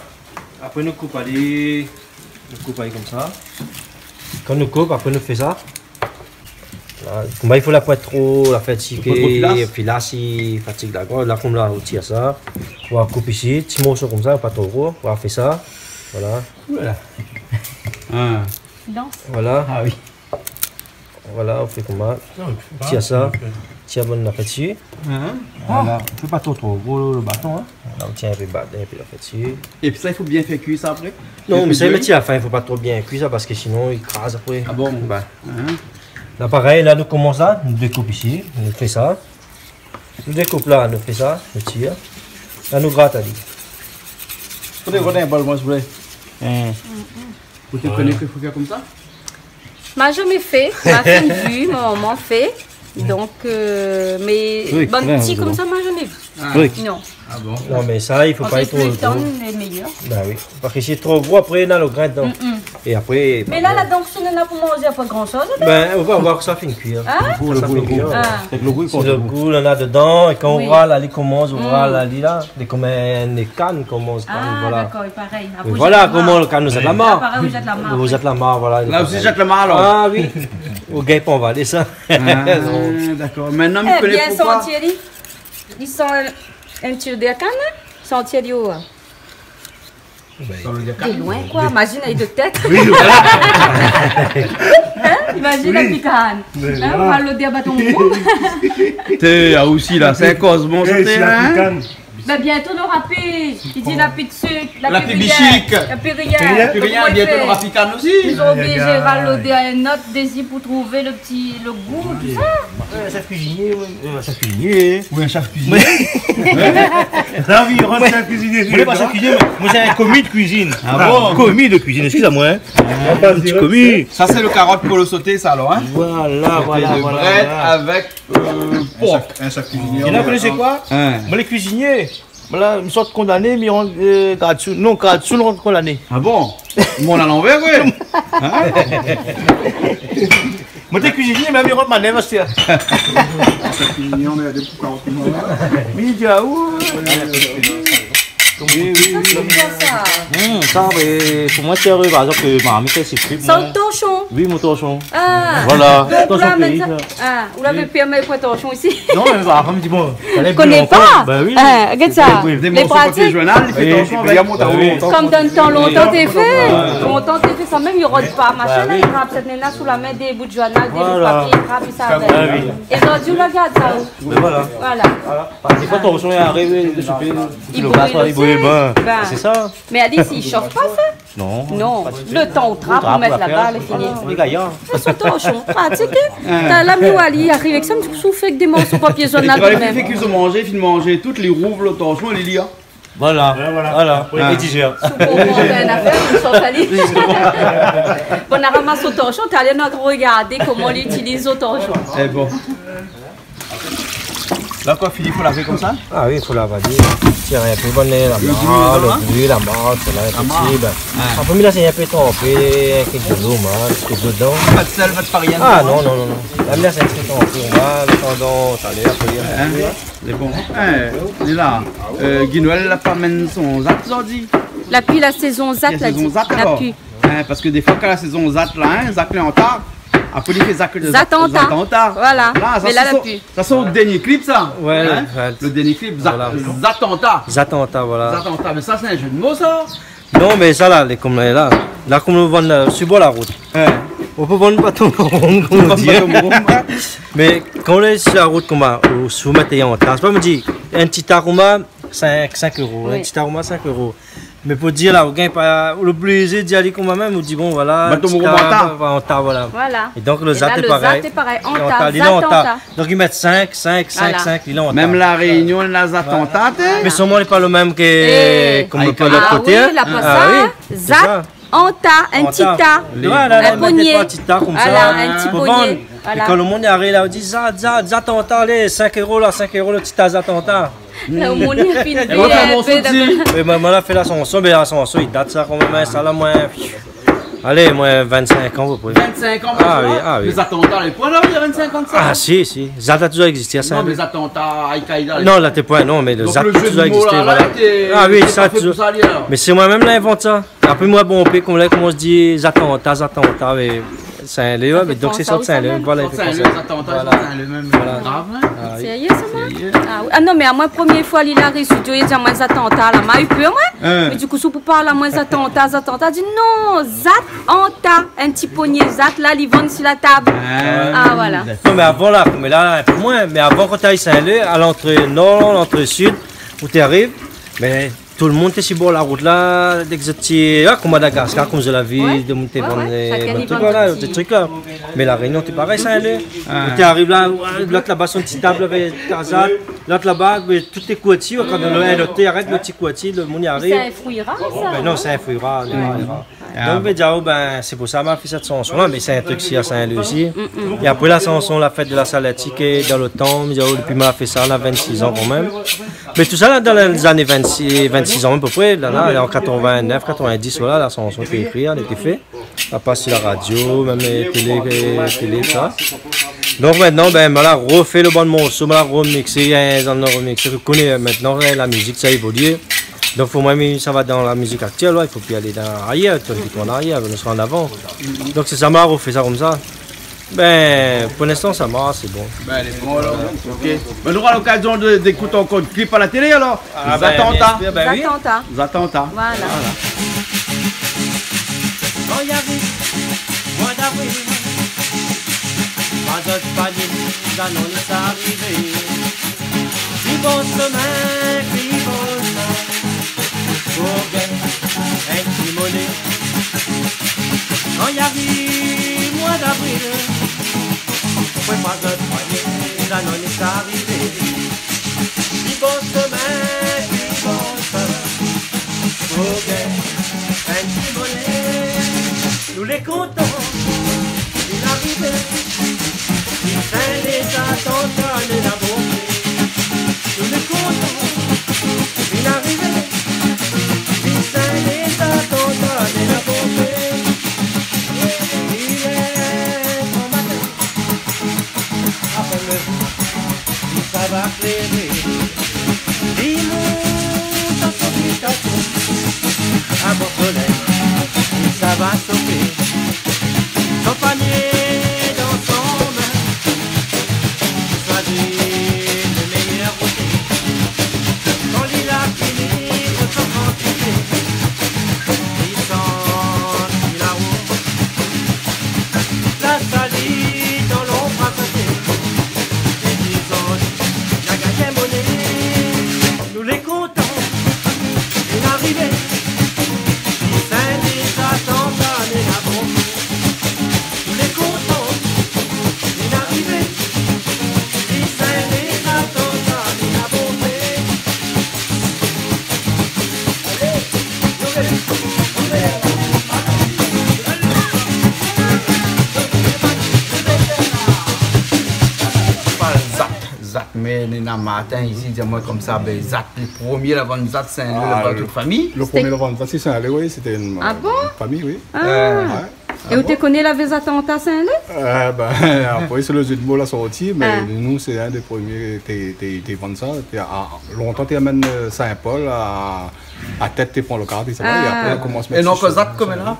Apré, nou koup ali. Nou koup ali konmsa. Kan nou koup, apré, nou fé sa. La, konmsa, i fo la poin tro, la fatig, épi la, si fatig la, la, konmsa, ou tir sa. Ou koup isi, ti morso konmsa, pa tro gro. Ou fé sa. Voilà. Oulala. Ah. Dans. Voilà. Ah oui. Voilà, ou fé konmsa. Tir sa. Tir bann la fé dsi. Voilà. Fé pa tro, tro gro le baton, in. Voilà, ou tir in pé ba, in pé la fé dsi. Épi sa, i fo bien fé kui sa apré ? Non, mé sa, i mèt a la fin, i fo pa tro bien kui sa, parske sinon, i kraz apré. Ah bon ? Ba. La, parèy, la, nou komans la, nou dékoup isi, nou fé sa. Nou dékoup la, nou fé sa, nou tir. La, nou grat ali. Pran in bol, moin, siouplé. Hein. Ou té koné ke fo fé konmsa ? Ma zamé fé, ma fine vi, mon momon fé. Donk, euh, mé bann ti konmsa, ma zamé vi. Ah. Non. Ah bon ? Non, mé sa, i fo pa èt tro gro. An plis, lo tan lé méyèr. Bin oui. Parske si lé tro gro, apré, na lo grin dedan. Mm, mm. É apré, mé la, la, donk, si nou na pou manzé, na pa gran shoz, bin, nou va voir sa fine kui, hein. Hein ? Sa fine kui, hein. Ah. Avèk lo gou, avèk lo gou, si lo gou, la, na dedan, é kan ou ral ali, komans ou ral ali la, lé konm in kann, komans, voilà. Ah, dakor, parèy. Apré, voilà koman lo kann, nou zèt la mar. Ah, parèy, ou zèt la mar, voilà. La osi, zèt la mar, alor. Ah oui. Ou gingn pa anvalé sa. Ah, dakor. Mintnan, mi koné bien poukosa. Santi ali. Li san in ti lodèr kann, hein ? Santi ali, hein ? Bin, de loin, koi. Imazine ali de tèt. Oui, voilà. Hein ? Imazine ali kan. Mé voilà. Hein ? Ou ral lodèr baton. Té, ah, osi la, sé koz bon, sé la, hein ? Bin, bientô, nora pi, li di, la pi de sik, la pi bichik, la pi rien. Pi rien, bientô, nora pi kann osi. Zot lé oblizé ral lodèr in not, dési pou trouv lo ti, lo gou, tousa. Ouais, in shèf kuizinié, ouais. Euh, in shèf kuizinié. Oui, in shèf kuizinié. Mé la, oui, i rann shèf kuizinié. Moin lé pa shèf kuizinié, mé moin sé in komi de kuizine. Ah bon ? Komi de kuizine, eskiz amoin, hein. Ah. In ti komi. Sa sé lo karot pou lo soté, sa, alor, hein ? Voilà, voilà, voilà. Soté de brèd avèk, euh, pork. In shèf, in shèf kuizinié. Néna, ou koné koi ? Hein. Moin lé kuizinié. Voilà, mi sort kondané, mi rant, euh, gard sou. Non, gard sou, mi rant kondané. Ah bon ? Mont alanvèr, ouais. Hein ? Moin té kuizinié, mé mi rant manèv, astèr. Sa kuizinié, on est à des coups quarante minutes. Oui, di aou. Oui, oui, oui. Sa, sé koi, sa ? Hmm, sa, mé pou moin, sé, par égzanp, ke marmit, sé fri, moin. Sa, lo torshon. Oui, mon torshon. Ah. Voilà. Donk, ou la amenn sa. Torshon péi, sa. Ah, ou la fé pèr, mé pran torshon isi. Non, mé, bah, apré, mi di, bon, sa lé lontan. Koné pa. Bah oui. Hein, gard sa. Dé morso papié journal, li fé torshon avèk. Konm dan tan lontan té fé. Ouais. Lontan té fé sa mèm, i rod pa, machin, la, i trap, sa néna sou la min dé bout journal, dé bout papié, i trap, i sava avèk. Ah oui. É zordi, ou la gard sa, ou. Mé voilà. Voilà. Voilà. Bah, dé foi, torshon i ariv, i bril. Lo gaz, i bril, bin, sé sa. Mé ali, i shof pa, sa ? Non, pa ditou. Non, lo tan ou trap, ou mèt laba, lé fini. Voilà, lé gayar. Sa, torshon, pratik, hein. Hein. Talèr mi oi ali i ariv avèk sa, mi di, ou fé avèk dé morso papié journal. É kan li fé kui son manzé, fine manzé tout, li rouv lo torshon, li lir. Voilà, voilà. Apré, li dizèr. Si ou konpran in nafèr, ou sort ali. Bon, nou la ramas lo torshon, talèr nou va rogardé koman li itiliz lo torshon. Eh bon. La, koi, fini, fo lavé konmsa ? Ah oui, fo lav ali. Tir in pé, bann la mar, lo bri, la mar, sa la, in pé. Apré, mi la, sé in pé tro, apré, kèk dolo, ma, kèk dolo dedan. Pa de sèl, pa de farine, non, non, non. La, mi la, sé in pé tro, apré, nou va, atann, talèr, apré, hein ? Sé bon. Hein, lé la. Euh, Guy Noël la pa amenn son zat zordi. La pi la sézon zat, la di. La sézon zat, alor. La pi. Hein, parske dé foi, kan la sézon zat la, hein, zat lé an tar, apré, li fé zat, zat an tar. Zat an tar. Voilà. Mé la, la pi. Sa, sé lo dèrnié klip, sa. Ouais, ouais. Lo dèrnié klip, zat, voilà. Zat an tar. Zat an tar, voilà. Zat an tar. Mé sa, sé in jeu de mo, sa. Non, mé sa la, lé konm la, la, konm nou vann, euh, si bor la rout. Ouais. Ou pé vann pa tonm an ron, konm i di. Vann pa tonm an ron. Mé kan ou lé si la rout, konmsa, ou, si ou mèt an tar, sé pa, mi di, in ti tar konmsa, sink, sink éro. Oui. In ti tar konmsa, sink éro. Mé pou dir la, ou gingn pa, ou lé oblizé di ali konmsa mèm, ou di, bon, voilà, ba, in ti tar, ba, an tar, voilà. Voilà. É donk, lo zat, lé parèy. É la, lo zat lé parèy. An tar, li lé an tar. Donk, i mèt sink, sink, sink, sink, li lé an tar. Voilà. Mèm La Rényon, na zat an tar, té. Mé solman, lé pa lo mèm ke, konm lo, lot koté, hein. Ah oui, la pa sa. Ah oui, sé sa. Zat an tar, in ti tar. Voilà, in pogné. Mèt in ti tar konmsa. Voilà, in ti pogné. Pou vann. Voilà. É kan lo moun i ariv la, i di, zat, zat, zat an tar, alé, sink éro la, sink éro lo ti tar zat an tar. La, lo moun i fini. É moin, la fé in morso osi. Mé moin, moin la fé la shanson, mé la shanson, i dat sa kanmèm, hein, sa la, moin, alé, moin, vinn-sink an, a pé pré. Vinn-sink an, ah oui, ah oui. Mé zat an tar, lé poin la, i na vinn-sink an de sa. Ah, si, si. Zat la touzour égzisté, sa. Non, mé zat an tar, Al-Qaïda, non, la té poin, non, mé lo zat la touzour égzisté, voilà. Donk, lo jeu de mo la, la, té, ah oui, té pa fé pou sa, li, alor. Mé sé moin mèm la invant sa. Apré, moin, bon, pé, konm la, konm ou di, zat an tar, zat an tar, mé Saint-Leu, ouais, mé donk sé sort Saint-Leu, voilà, i fé konmsa. Sort Saint-Leu, sort Saint-Leu mèm. Voilà. Grav, hein. Ah oui. Sérié, sa, moin ? Sérié. Ah oui. Ah non, mé amoin, promié foi, li la ariv studio, li di amoin zat an tar la, ma u pèr, moin. Hein. Mé di kou, si ou pé parl amoin zat an tar, zat an tar, di non, zat an tar, in ti pogné zat la, li vann si la tab. Ah. Ah, voilà. Non, mé avan la, mé la, in pé moin, mé avan, kan ou té i Saint-Leu, a lantré nor, lantré sid, ou té ariv, mé Tout le moun té si bor la rout la, dèk zot ti, ah, konm Madagaskar, konm zot la vi, ouais, demoun té vann, ouais, euh, shakinn i vann son ti trik la. Mé La Rényon té parèy, sa, alé. Ah. Ou té ariv la, lot laba, son ti tab avèk kazat, lot laba, mé tout té kourti, kan lo, lot té arèt, lo ti kourti, lo moun i ariv. Sé in frui rar, sa, hein ? Ben non, sé in frui rar, in frui rar. Ah. Donk, mé, oh, ben, sé pou sa ma fé sèt shanson la, mé sé in trik si a Saint-Louis osi. Mm, mm. É apré la shanson La Fête de la Salette, ki lé dan lo tan, mi di aou, dopi ma la fé sa, na vinn-sis an kan mèm. Mé tout sa la, dan lé zané vinn-sis, vinn-sis an apépré, la, la, an katrovin-nèf, katrovin-dis, voilà, la shanson té ékri, la té fé. La pas si la radio, mèm, euh, télé, euh, télé, sa. Donk mintnan, ben, ma la rofé lo bann morso, ma la romixé, in, zot la romixé, ou koné, euh, mintnan, euh, la mizik, sa évolié. Donk, pou moin, mi sava dan la mizik aktièl, ouais, i fo pi alé dan, ayèr, tourn, tourn an arièr, nou sra an avan. Donk, sé sa, ma la rofé sa konmsa. Ben, pou linstan, sa marsh, sé bon. Ben, lé bon, alor. Ok. Ben, nou nora lokazion de, d'ékout ankor in klip a la télé, alor. Ah, ben, bien sûr, ben oui. Zatanta. Zatanta. Voilà. Voilà. Kan i ariv moi d'avril, pa zot pa di, Zanon lé arivé. Pi bon somin, pi bon tan, pou gingn in ti moné. Kan i ariv moi d'avril, prépar zot panié, Zanon lé arivé. Pi bon somin, pi bon tan, pou gingn in ti moné. Nou lé kontan, li la arivé. Li fé lé zatanta, li la bonté. Nou lé kontan, li la arivé. Li fé lé zatanta, li la bonté. Li lé gran matin. Apré lo zour, li sava kléré. Li mont an profitasion. A bon solèy, li sava sofé. Son panié dan son min. Li shoizi lo méyèr goté. Kan li la fini, li pran son kantité. Li shant, li la roul. La sali dan lonbr a koté. Li di zot, la gingn in moné. Nou lé kontan, li la arivé. Li fé lé zatanta, li la bonté. Nou lé kontan, li la arivé. Li fé lé zatanta, li la bonté. Parl zat, zat, mé néna Martin isi, di amoin konmsa, ben, zat, lo promié la vann zat, Saint-Leu, la vann tout fami. Ah, lo promié la vann zat, sé Saint-Leu, oui, sété in, ah bon ? In fami, oui. Ah. Ouais. É ou té koné lavé zatanta Saint-Leu ? Euh, ben, apré, sé lo jeu de mots la sorti, mé nou, sé inn dé promié té, té, té vann sa. Té, a, lontan, té amenn, euh, Saint-Paul a, a tèt, té pran lo kar, té sava, é apré, la komans mèt sé shoz. É non, zat konm la ?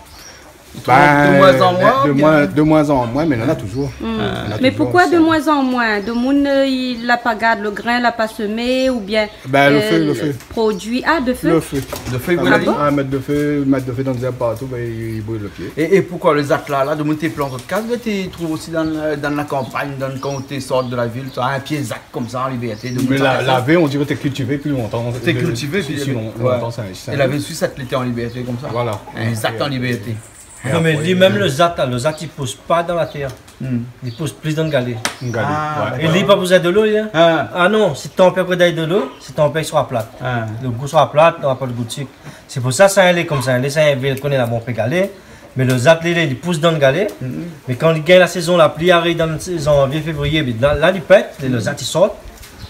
Ben, de moins en moins, de moins en moins, mé néna touzour. Néna touzour. Mé poukosa de moins en moins ? Demoun, euh, i la pa gard lo grin, la pa semé, oubien Ben, lo fé, euh, lo fé. Produi, ah, de fé. Lo fé. Lo fé, ah oui. Ah bon ? Ah, mèt lo fé, mèt lo fé dan zèrb partou, ben, i, i bril lo pié. É, é poukosa lo zat la, la, demoun té plant zot kaz, mé té trouv osi dan, dan la kanpagn, dan, kan ou té sort de la vil, sa, in pié zat konmsa, an libèrté, demoun... Mé la, lavé, on diré té kiltivé pi lontan. Té kiltivé, pi lontan, ouais. É lavé osi, sa té an libèrté konmsa. Voilà. In zat an libèrté. Non, mé li mèm, lo zat, lo zat, i pous pa dan la tèr. Hmm. Li pous plis dan galé. Dan galé, ah, ouais. Dakor. É li, pa bezoin dolo, li, hein. Ah. Ah non, si tanpèr pré dèryèr dolo, si tanpèr sra plat. Ah. Lo gou sra plat, nora pa de gou sik. Sé pou sa, sa lé konmsa, lé sa, lé, koné la, bon, pé galé. Mé lo zat, li, li pous dan galé. Hmm. Mé kan li gingn la sézon la pli, ariv dan janvié, févrié, mé la, la, li pèt, é lo zat, i sort.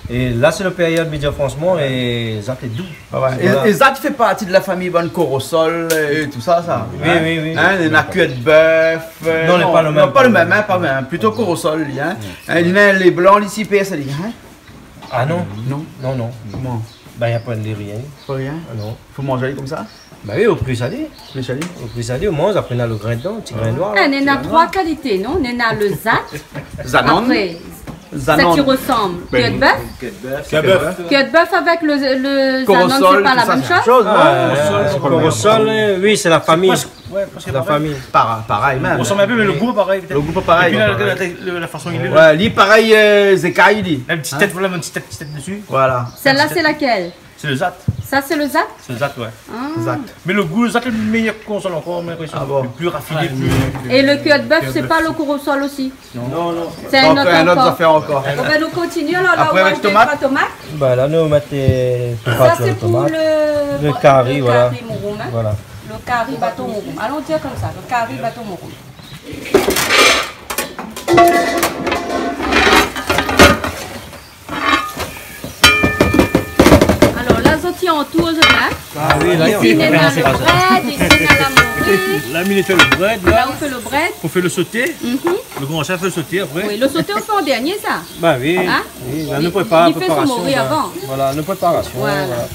É la, sé lo périod, mi di, fransman, é zat lé dou. Ah ouais. Voilà. É, é zat i fé parti de la fami bann korosol é tousa, sa. Oui, oui, oui. Hein, néna kuèr d'bèf, euh, non, non, pa lo mèm, pa lo mèm, hein, pa lo mèm. Plito korosol, li, hein. Hein, néna lé blan, li, si pèr sa, li, hein. Ah non. Non. Non, non. Koman ? Ben, na poin de rien. Pa rien ? Ah non. Fo manz ali konmsa ? Ba oui, o pri salé. O pri salé. O pri salé, o moin, apré, na lo grin dedan, ti grin noir. Ah, néna troi kalité, non ? Néna lo zat. Zanon. Apré, sa ki rosanm, kuèr d'bèf. Kuèr d'bèf. Kuèr d'bèf avèk lo, lo zanon, sé pa la mèm shoz ? Korosol, tousa, sé la mèm shoz, non ? Ah, korosol, euh, oui, sé la fami. Sé prèsk, ouais, prèsk parèy. La fami. Parèy, parèy mèm. I rosanm in pé, mé lo gou pa parèy, pétèt. Lo gou pa parèy. É pi la, la, la, la fason li lé. Ouais, li parèy, euh, zékay, li. La, in ti tèt, voilà, in ti tèt, ti tèt dési. Voilà. Sèl-la, sé lakèl ? Sé lo zat. Ça, c'est le zat ? C'est le zat, ouais. Ah. Zat. Mais le goût, le zat, le meilleur qu'on soit encore, mais... Ah bon ? Plus raffiné, plus... Et le cœur de bœuf, c'est pas le cœur de bœuf, corossol aussi ? Non, non. C'est un autre encore. Bon, ben, nous continuons, alors, là, on mange des trois tomates. Après, avec tomate. Bah, là, nous mettons tomate, tomate. Ça, c'est pour le, le cari, voilà. Le cari mouroum, hein. Voilà. Le cari baton mouroum. Allons dire comme ça, le cari baton mouroum. Alors, là, zot i antour, zot la. Ah oui, là, isi, néna le brèd, isi, néna la mori. Là, mi fé le brèd, là. Là, on fait le brèd. On fait le sauté. Mhm. Le grand chef fait le sauté après. Oui, le sauté, on fait en dernier, ça. Bah oui. Hein ? Oui, là, nous préparons la préparation, là. Il fait son mori avant. Voilà, nos préparations, voilà. Voilà.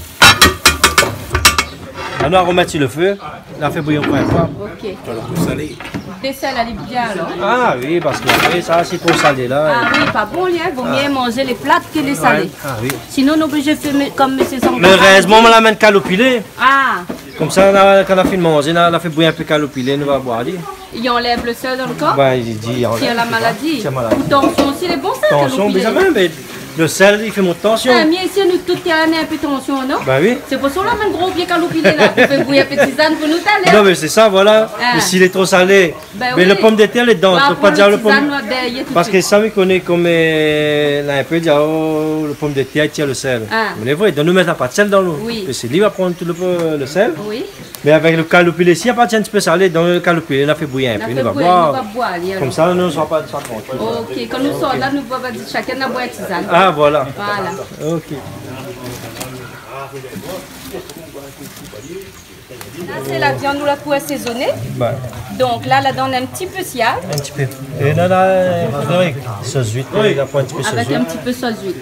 Là, nou la romèt si le fé. La fé bouyi ankor in foi. Ok. Alor, pou salé. Désèl, alé bien, alor. Ah oui, parske apré, sa, si tro salé, la. Ah oui, pa bon, hein. Vo myé manzé lé plat ke lé salé. Ouais, ah oui. Sinon, nou lé oblizé fé mé-, kom mésyé Sanko. Mé érèzman, moin la amenn kaloupilé. Ah. Komsa, la, kan la fine manzé, la, la fé bouyi in pé kaloupilé, nou va boir ali. I anlèv le sèl dan le kor ? Bah, i di, i anlèv, la maladi. Tir la maladi. Pou tansion osi, lé bon, sa, kaloupilé. Tansion, mé sa mèm, mé le sèl, i fé mont tansion. Ah, myé isi, nou tout, néna in pé tansion, non ? Bah oui. Sé pou sa la amenn gro pié kaloupilé la, pou fé bouyi in pé tizane pou nou talèr. Non, mé sé sa, voilà. Ah. Mé si lé tro salé, bah oui, mé le pomdetèr lé dedan, fo pa dir le pom-, tizane, nou va bèy tout suit. Parske sa, mi koné kom, euh, la in pé dir, oh, le pomdetèr i tir le sèl. Ah. Mé lé vré, donk nou mèt pa de sèl dan lo. Oui. Parske li va pran tout le, le sèl. Oui. Mé avèk le kaloupilé, si na pa in ti pé salé, dan le kaloupilé, nou la fé bouyi in pé, nou va boir. Nou va boir, alor. Komsa, nou sra pa, sra trankil. Ok, kan nou sort la, nou va, va dir shakinn la boir tizane. Ah, voilà. Voilà. Ok. La, sé la viann, nou la pou asézoné. Bah. Donk la, ladan, in ti pé siav. In ti pé. É la, la, Frédéric, sos zuit, la pran in ti pé sos zuit. Avèk in ti pé sos zuit.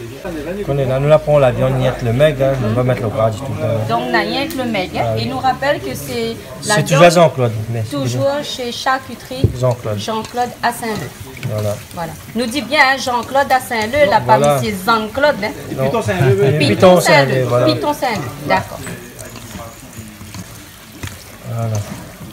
Koné la, nou la pran la viann, ni èk le mèg, hein, nou va pa mèt le gra ditou dedan. Donk, na rienk le mèg, hein. Ah oui. É nou rapèl ke sé la viann, sé toujour Jean-Claude, mé toujour shé Charcuterie Jean-Claude. Jean-Claude à Saint-Leu. Voilà. Voilà. Nou di bien, hein, Jean-Claude à Saint-Leu, la, pa mésyé Jean-Claude, hein. Non. Piton Saint-Leu, oui. Piton Saint-Leu, voilà. Piton Saint-Leu, dakor. Voilà.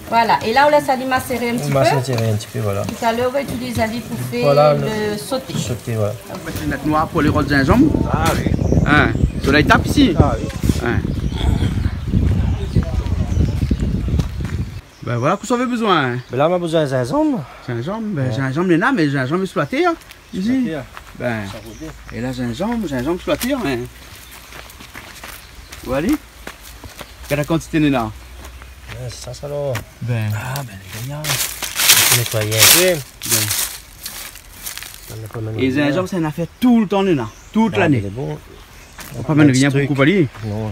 Voilà. É la, ou lès ali maséré in ti pé. Maséré in ti pé, voilà. Talèr, ou va itiliz ali pou fé le sauté. Voilà, le sauté, voilà. Ou mèt linèt noir pou lé rod zinzanm. Ah oui. Hein, solèy i tap isi. Ah oui. Hein. Ben voilà, kosa ou la bezoin, hein. Ben la, ma bezoin zinzanm. Zinzanm, ben, ouais, zinzanm néna, mé zinzanm ésploité, hein. Isi. Zinzanm, hein. Ben, sa i vé dir. É la, zinzanm, zinzanm ésploité, hein. Ou alé ? Gard la kantité néna. Ouais, sé sa, sa, la. Ben. Ah, ben, lé gayar. Fo nétoiyé in pé. Ben. Sa, nou la pa mèm... É zinzanm, sé in afèr toultan néna. Tout lané. Ah, mé lé bon. Ou la pa mèm rien pou koup ali. Non.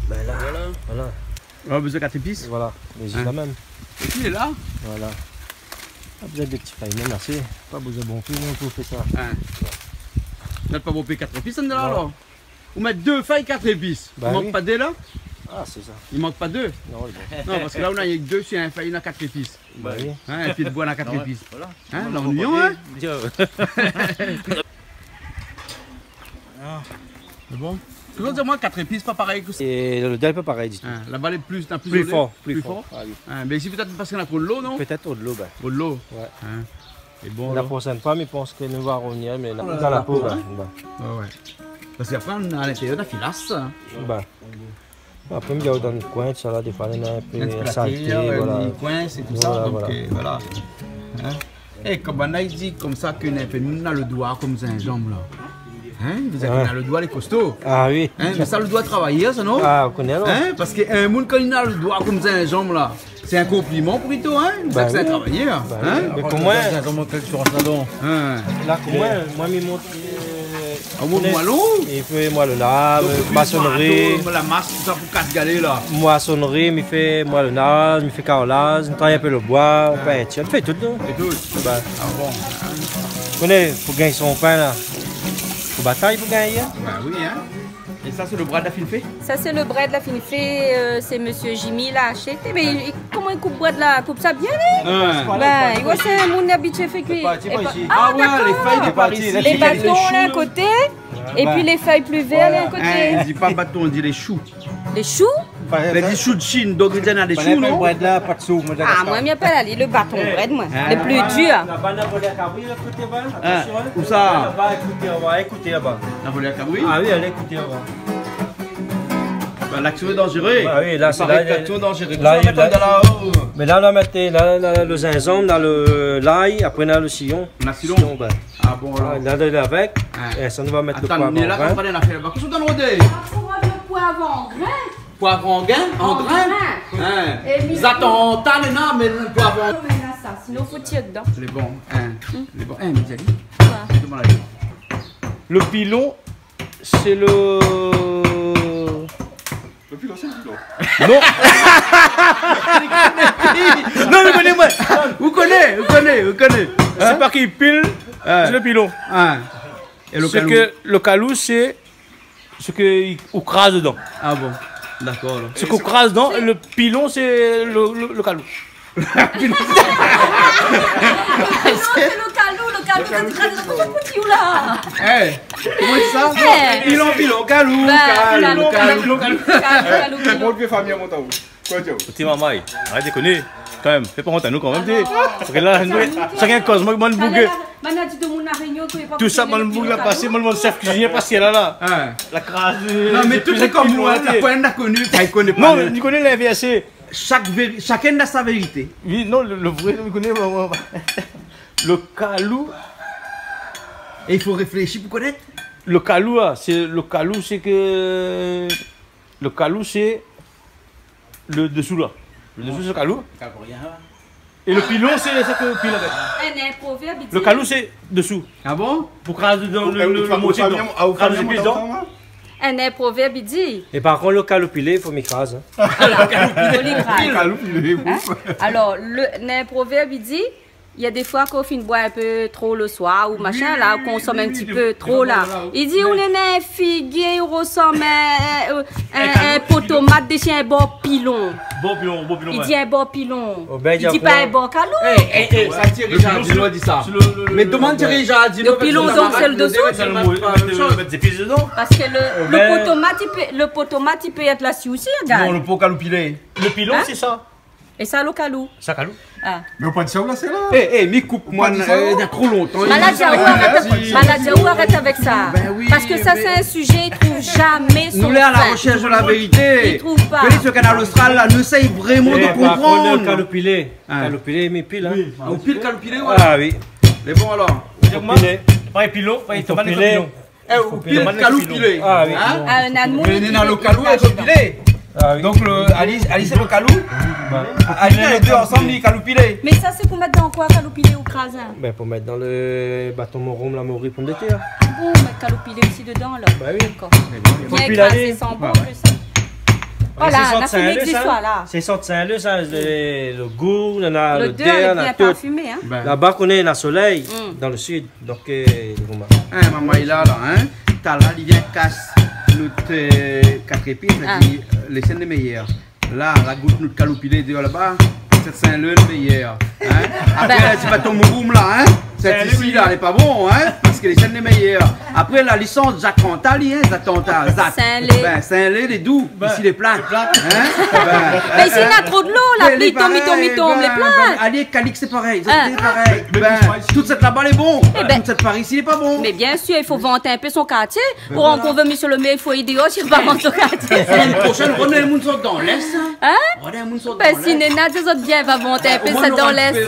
Ben la, voilà. Voilà. Ou la bezoin kat épis ? Voilà, mé zis la mèm. Hein. Épis lé la. Voilà. Pa bezoin de ti fèy, mèm asé. Pa bezoin bonpé, non, pou fé sa. Hein. Mèt pa bonpé kat épis andan la, alor ? Non. Ou mèt dé fèy kat épis. Bah oui. I mank pa dé la ? Ah, sé sa. I mank pa dé. Non, lé bon. Non, parske la, ou na rienk dé si in fèy, na kat épis. Bah oui. Hein, in pié d'boi, na kat épis. Voilà. Hein, lannuiyan, hein ? Ah. Lé bon ? Toujour di amoin kat épis, pa parèy ke... É lodèr lé pa parèy ditou. Hein, laba lé pli, na pli for, pli for. Ah oui. Hein, mé isi pétèt parske na tro dolo, non ? Pétèt tro dolo, ben. Tro dolo. Ouais. Hein. É bon, la proshèn foi, mi pans ke nou va rovnir, mé la, dan la po, ben, ben. Ouais, ouais. Parske apré, a lintérièr, na filas, sa. Ben. Apré, mi gard dan le koin, sa la, défoi, néna in pé salté, voilà. In ti pé latèr, ouais, voilà. Koin, sé tousa, donk, euh, voilà. Hein ? É, kom banna i di komsa ke néna in pé, nou na le doi kom zinzanm, la. Hein ? Vo di ke néna le doi, lé kosto. Ah oui. Hein ? Mé sa, le doi travayèr, sa, non ? Ah, ou koné, alor. Hein ? Parske in moun, kan li na le doi kom zinzanm, la, sé in konpliman pou li, hein ? Bah oui. Sé in travayèr, hein ? Bah oui. Mé koman ? Zinzanm, kèl sourans la, donk ? Hein ? La, koman, moin, mi mont, euh, Ah, ou mont moilon ? I fé moilonaz, masonri. Donk, ou fé marto, la mas, tousa pou kas galé la. Masonri, mi fé moilonaz, mi fé karlaz, mi travay in pé le boi, ou peintir, mi fé tout, non ? Fé tout ? Ben. Ah bon ? Ou koné, pou gingn son pin la, fo batay pou gingn, hein ? Ben oui, hein. É sa, sé le brèd la fine fé ? Sa, sé le brèd la fine fé, euh, sé mésyé Jimmy la ashté. Mé koman i koup brèd la ? Koup sa bien, li ? Ouais. Ben, i voi, sé in moun abitié fé kui. Ah, ouais, dakor. Lé fèy lé pa isi. Lé baton, la, a koté. Épi lé fèy pli vèr, la, a koté. Hein, i di pa baton, i di lé shou. Lé shou ? Mé di shou d'Chine, donk li di na dé shou, non ? Brèd la, pa d'shou, moin, dakor. Ah, moin, mi apèl ali le baton brèd, moin. Hein ? Le pli dir. Laba, na volèr kabri, ékout, ba. Hein ? Atansion, hein. Ousa ? Laba, ékout, laba, ékout, laba. Na volèr kabri ? Ah oui, alé, ékout, laba. Ba, laksion lé danzéré. Ah oui, la, sé la, laksion lé danzéré. La, la, mé la, la, la, le zinzanm, na le, lay, apré na le siyon. Na siyon. Siyon, ba. Ah bon, alor. Ah, la, la, la, avèk. Hein. É sa, nou va mèt le poiv an grin. Atann, mé la, konpran, na fé laba. Kosa ou donn, Rodé ? Ah, pou mèt le poiv an grin. Poiv an grin, an grin. An grin. Hein. É mi... Zatan, ta, mé non, mé poiv an... Non, mé la, sa, sinon, fo tir dedan. Lé bon, hein. Hmm. Lé bon, hein, Mizali. Koi ? Demann ali. Le pilon, sé le... Le pilon, sé le pilon. Non. Non, mé koné, moin. Ou koné, ou koné, ou koné. Sé pa ki pil, sé le pilon. Hein. É le kalou ? Sé ke le kalou, sé sak i, ou kraz dedan. Ah bon. Dakor, alor. Sak ou kraz dedan, le pilon, sé le, le, le kalou. Le pilon, sé le kalou, le kalou, kan ou kraz dedan, kosa ou di la ? Eh, koman i di sa ? Eh. Pilon, pilon, kalou, kalou, kalou, kalou, kalou. Kalou, kalou. Mon vié fami a Montaou. Koi, Joe ? Ti marmay, arèt dékoné. Kan mèm, fé pa ont anou kan mèm, té. Parske la, shakinn i koz, moin, moin, boug. Banna di demoun La Rényon, tousa, moin, boug la pasé, moin, mon shèf kuizinié pasé la, la. Hein. La krazé. Non, mé tout lé konm moin, la poin la koni, sa i koné pa. Non, mé i koné linvèrsé. Shak véri-, shakinn na sa vérité. Oui, non, le, le vré, i koné, moin, moin. Le kalou. É i fo réfléshi pou konèt. Le kalou, la, sé, le kalou, sé ke Le kalou, sé le desou la. Le desou, sé le kalou. Kalou pou rien, la. É le pilon, sé sak ou pil avèk. In, in provèrb i di... Le kalou, sé desou. Ah bon ? Pou kraz dedan le, le, le morso dedan. Kraz le pil dedan. In, in provèrb i di. É par kont, le kalou pilé, fo mi kraz, hein. Fo li kraz. Kalou pilé, ouf. Hein ? Alor, le, in, in provèrb i di, il y a des fois, kan ou fine boir in pé tro le soir ou machin, la, ou konsom in ti pé tro, la. I di, ou néna in figir, ou rosanm in, in, in, in po tomat dési in bor pilon. Bor pilon, bor pilon, ouais. I di in bor pilon. I di pa in bor kalou. Eh, eh, eh, sa, Thierry Jardinot la di sa. Mé demann Thierry Jardinot. Le pilon, donk, sé le desou. Parske le, le po tomat, i pé, le po tomat, i pé èt la si osi, gard. Non, le po kalou pilé. Le pilon, sé sa. É sa, le kalou. Sa kalou. Ah. Mé ou pa di sa, ou la, sé la. Eh, eh, mi koup, moin, na tro lontan. Malad, ou arèt, malad, ou arèt avèk sa. Ben oui, parske sa, sé in sizé, i trouv zamé son fin. Nou lé a la roshèrsh de la vérité. I trouv pa. Koné, su Kanal Austral la, nou éséy vréman de konprann. Eh, par kont, le kalou pilé. Hein. Kalou pilé, mi pil, hein. Oui. Ou pil kalou pilé, ouais. Ah oui. Mé bon, alor. Kalou pilé. Pa pilon, pa pilon. Eh, ou pil kalou pilé. Ah oui. Hein ? Ah, in amour. Mé néna le kalou é le pilé. Ah oui. Donk, le, ali, ali, sé le kalou. Bah. Ali, lé dé ansanm, li kalou pilé. Mé sa, sé pou mèt dan koi, kalou pilé ou kraz, hein ? Ben, pou mèt dan le baton morom, la mori, pomdetèr. Ah bon, mèt kalou pilé osi dedan, alor ? Bah oui. Dakor. Bien krazé, san bor, sa. Voilà, na fini, sa. Sé sant Sin-Lé, sa, le, le gou, néna lodèr, lé bien parfimé, hein. Laba, koné, na solèy, dan le sid. Donk, euh, lé bon, ba. Hein, momon, li la, la, hein. Talèr li vien kas nout, euh, kat épi, li di, euh, lé sienn lé méyèr. La, la gout nout kalou pilé déor laba, sèt Sin-Lé lé méyèr. Hein ? Apré, la, sé pa ton mouroum, la, hein ? Sèt isi, la, lé pa bon, hein ? Parske lé sienn lé méyèr. Apré, la, li san zat kanta, li, hein, zat kanta, zat. Sin-Lé. Ben, Sin-Lé, lé dou. Isi, lé plat. Lé plat. Hein ? Ben, mé isi, na tro dolo, la pli i tonm, i tonm, i tonm, lé plat. Alé, Calix, sé parèy. Zot lé parèy. Ben, tout sèt laba lé bon. Tout sèt par isi lé pa bon. Mé bien sir, i fo vant in pé son kartié. Ou rankont mésyé le mèr, i fo édé osi, i fo pa vant son kartié. Semèn proshèn, ramenn moun sort dan Lès, hein. Hein ? Ramenn moun sort dan Lès. Ben, si néna, zot bien, va vant in pé sa dan Lès.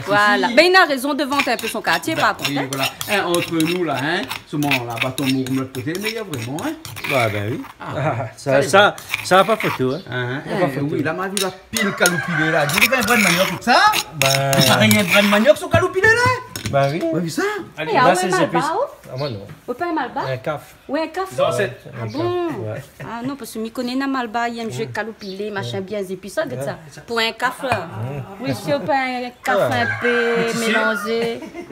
Voilà. Ben, li na rézon de vant in pé son kartié, par kont, hein. Hein, ant nou, la, hein. Soman, la, baton mouroum lot koté, mé néna vréman, hein. Bah, ben oui. Ah, sa, sa, sa na pa foto, hein. Hein, hein. Na pa foto. Oui, la, ma vi la pil kalou pilé, la. Di, li fé in brèd maniok, tout sa. Ben. Parèy, in brèd maniok, son kalou pilé, la. Ben oui. Ou la vi sa ? Alé, la, sé zépis. Ah, moin, non. Ou pa in malbar ? In kaf. Ouais, in kaf. Zansèt. Ah bon ? Ouais. Ah non, parske mi koné na malbar, i èm zoué kalou pilé, machin, bien zépis, sa, gèt sa. Pou in kaf, la. Oui, sé pa in kaf in pé mélanzé.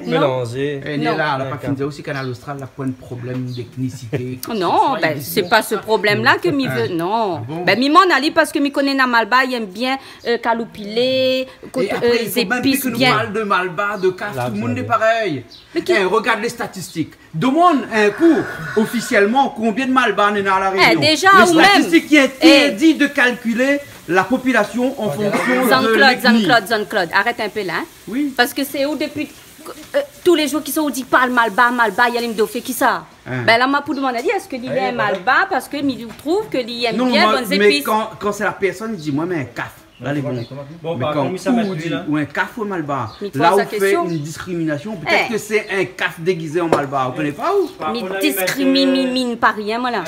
Mélanzé. Non. Eh, la, la, pa fine di osi, Kanal Austral, la poin problèm d'ethnicité. Non, ben, sé pa se problèm-la ke mi vé, non. Ah bon ? Ben, mi mann ali parske mi koné na malbar, i èm bien, euh, kalou pilé, zépis bien. É apré, i fo mèm pi ke nou parl de malbar, de kaf, tout le moun lé parèy. Mé ki... Eh, regard lé statistik. Demann in kou, ofisièlman, konbien de malbar néna La Rényon? Lé statistik i intèrdi de kalkilé la popilasion an fonksion de lètni. Jean-Claude, Jean-Claude, Jean-Claude, arèt in pé la, in. Oui. Parske sé ou dopi, eu, tou lé zour ki sa ou di parl malbar, malbar, i alé mi dofé kisa? Bin la, moin pou demann ali, èske li lé in malbar, parske mi trouv ke li èm bien bann zépis. Non, mé kan, kan sé la pèrsone i di, moin, mé in kaf. La lé bon. Bon, mé kan ou di, ou in kaf ou in malbar, la ou fé in diskriminasion. Pétèt ke sé in kaf dégizé an malbar, ou koné pa ou? Mi diskrimine pa rien, moin la.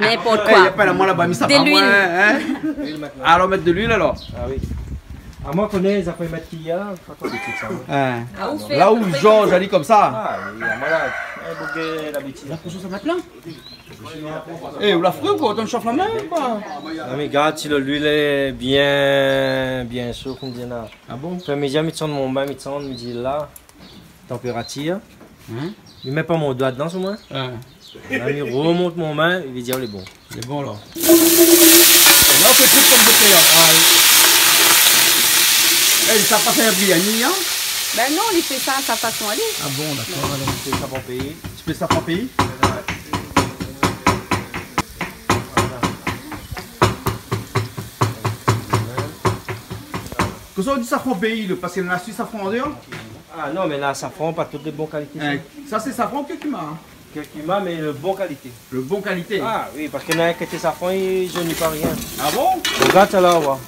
Ninport koi. É, apèl amoin laba, mi sa pa moin, in. Alor, mèt de luil alor. Ah oui. Ah, moin koné, sa fé mèt ki a, pa tro de trik sa, moin. In. La ou Georges ali konmsa. Ah oui, moin la, in boug labitid. La koshon sa mèt la. É, ou la fré ou koi? Ou tann shof la min ou koi? Non, mé gard si lo luil lé bien, bien sho, konm di la. Ah bon? Fé mézir, mi tann mon min, mi tann, mi di la, tanpératir. In? Mi mèt pa mon doi dedan, si moin. In. La, mi romont mon min, i vé dir lé bon. Lé bon la. La ou fé kui konm de tèr. Ah oui. É, sa pa fé briani, in? Bin non, li fé sa a sa fason ali. Ah bon, dakor, alor. Li fé sa pa péi. Ti pé sa pa péi? Kosa ou di safran péi, lo, parske néna safran an déor? Ah non, mé la, safran, pa tout lé bon kalité, sa. In, sa sé safran, kurkuma, in? Kurkuma, mé lo bon kalité. Lo bon kalité? Ah oui, parske néna in kalité safran, i zoni pa rien. Ah bon? Rogard sa la, oua.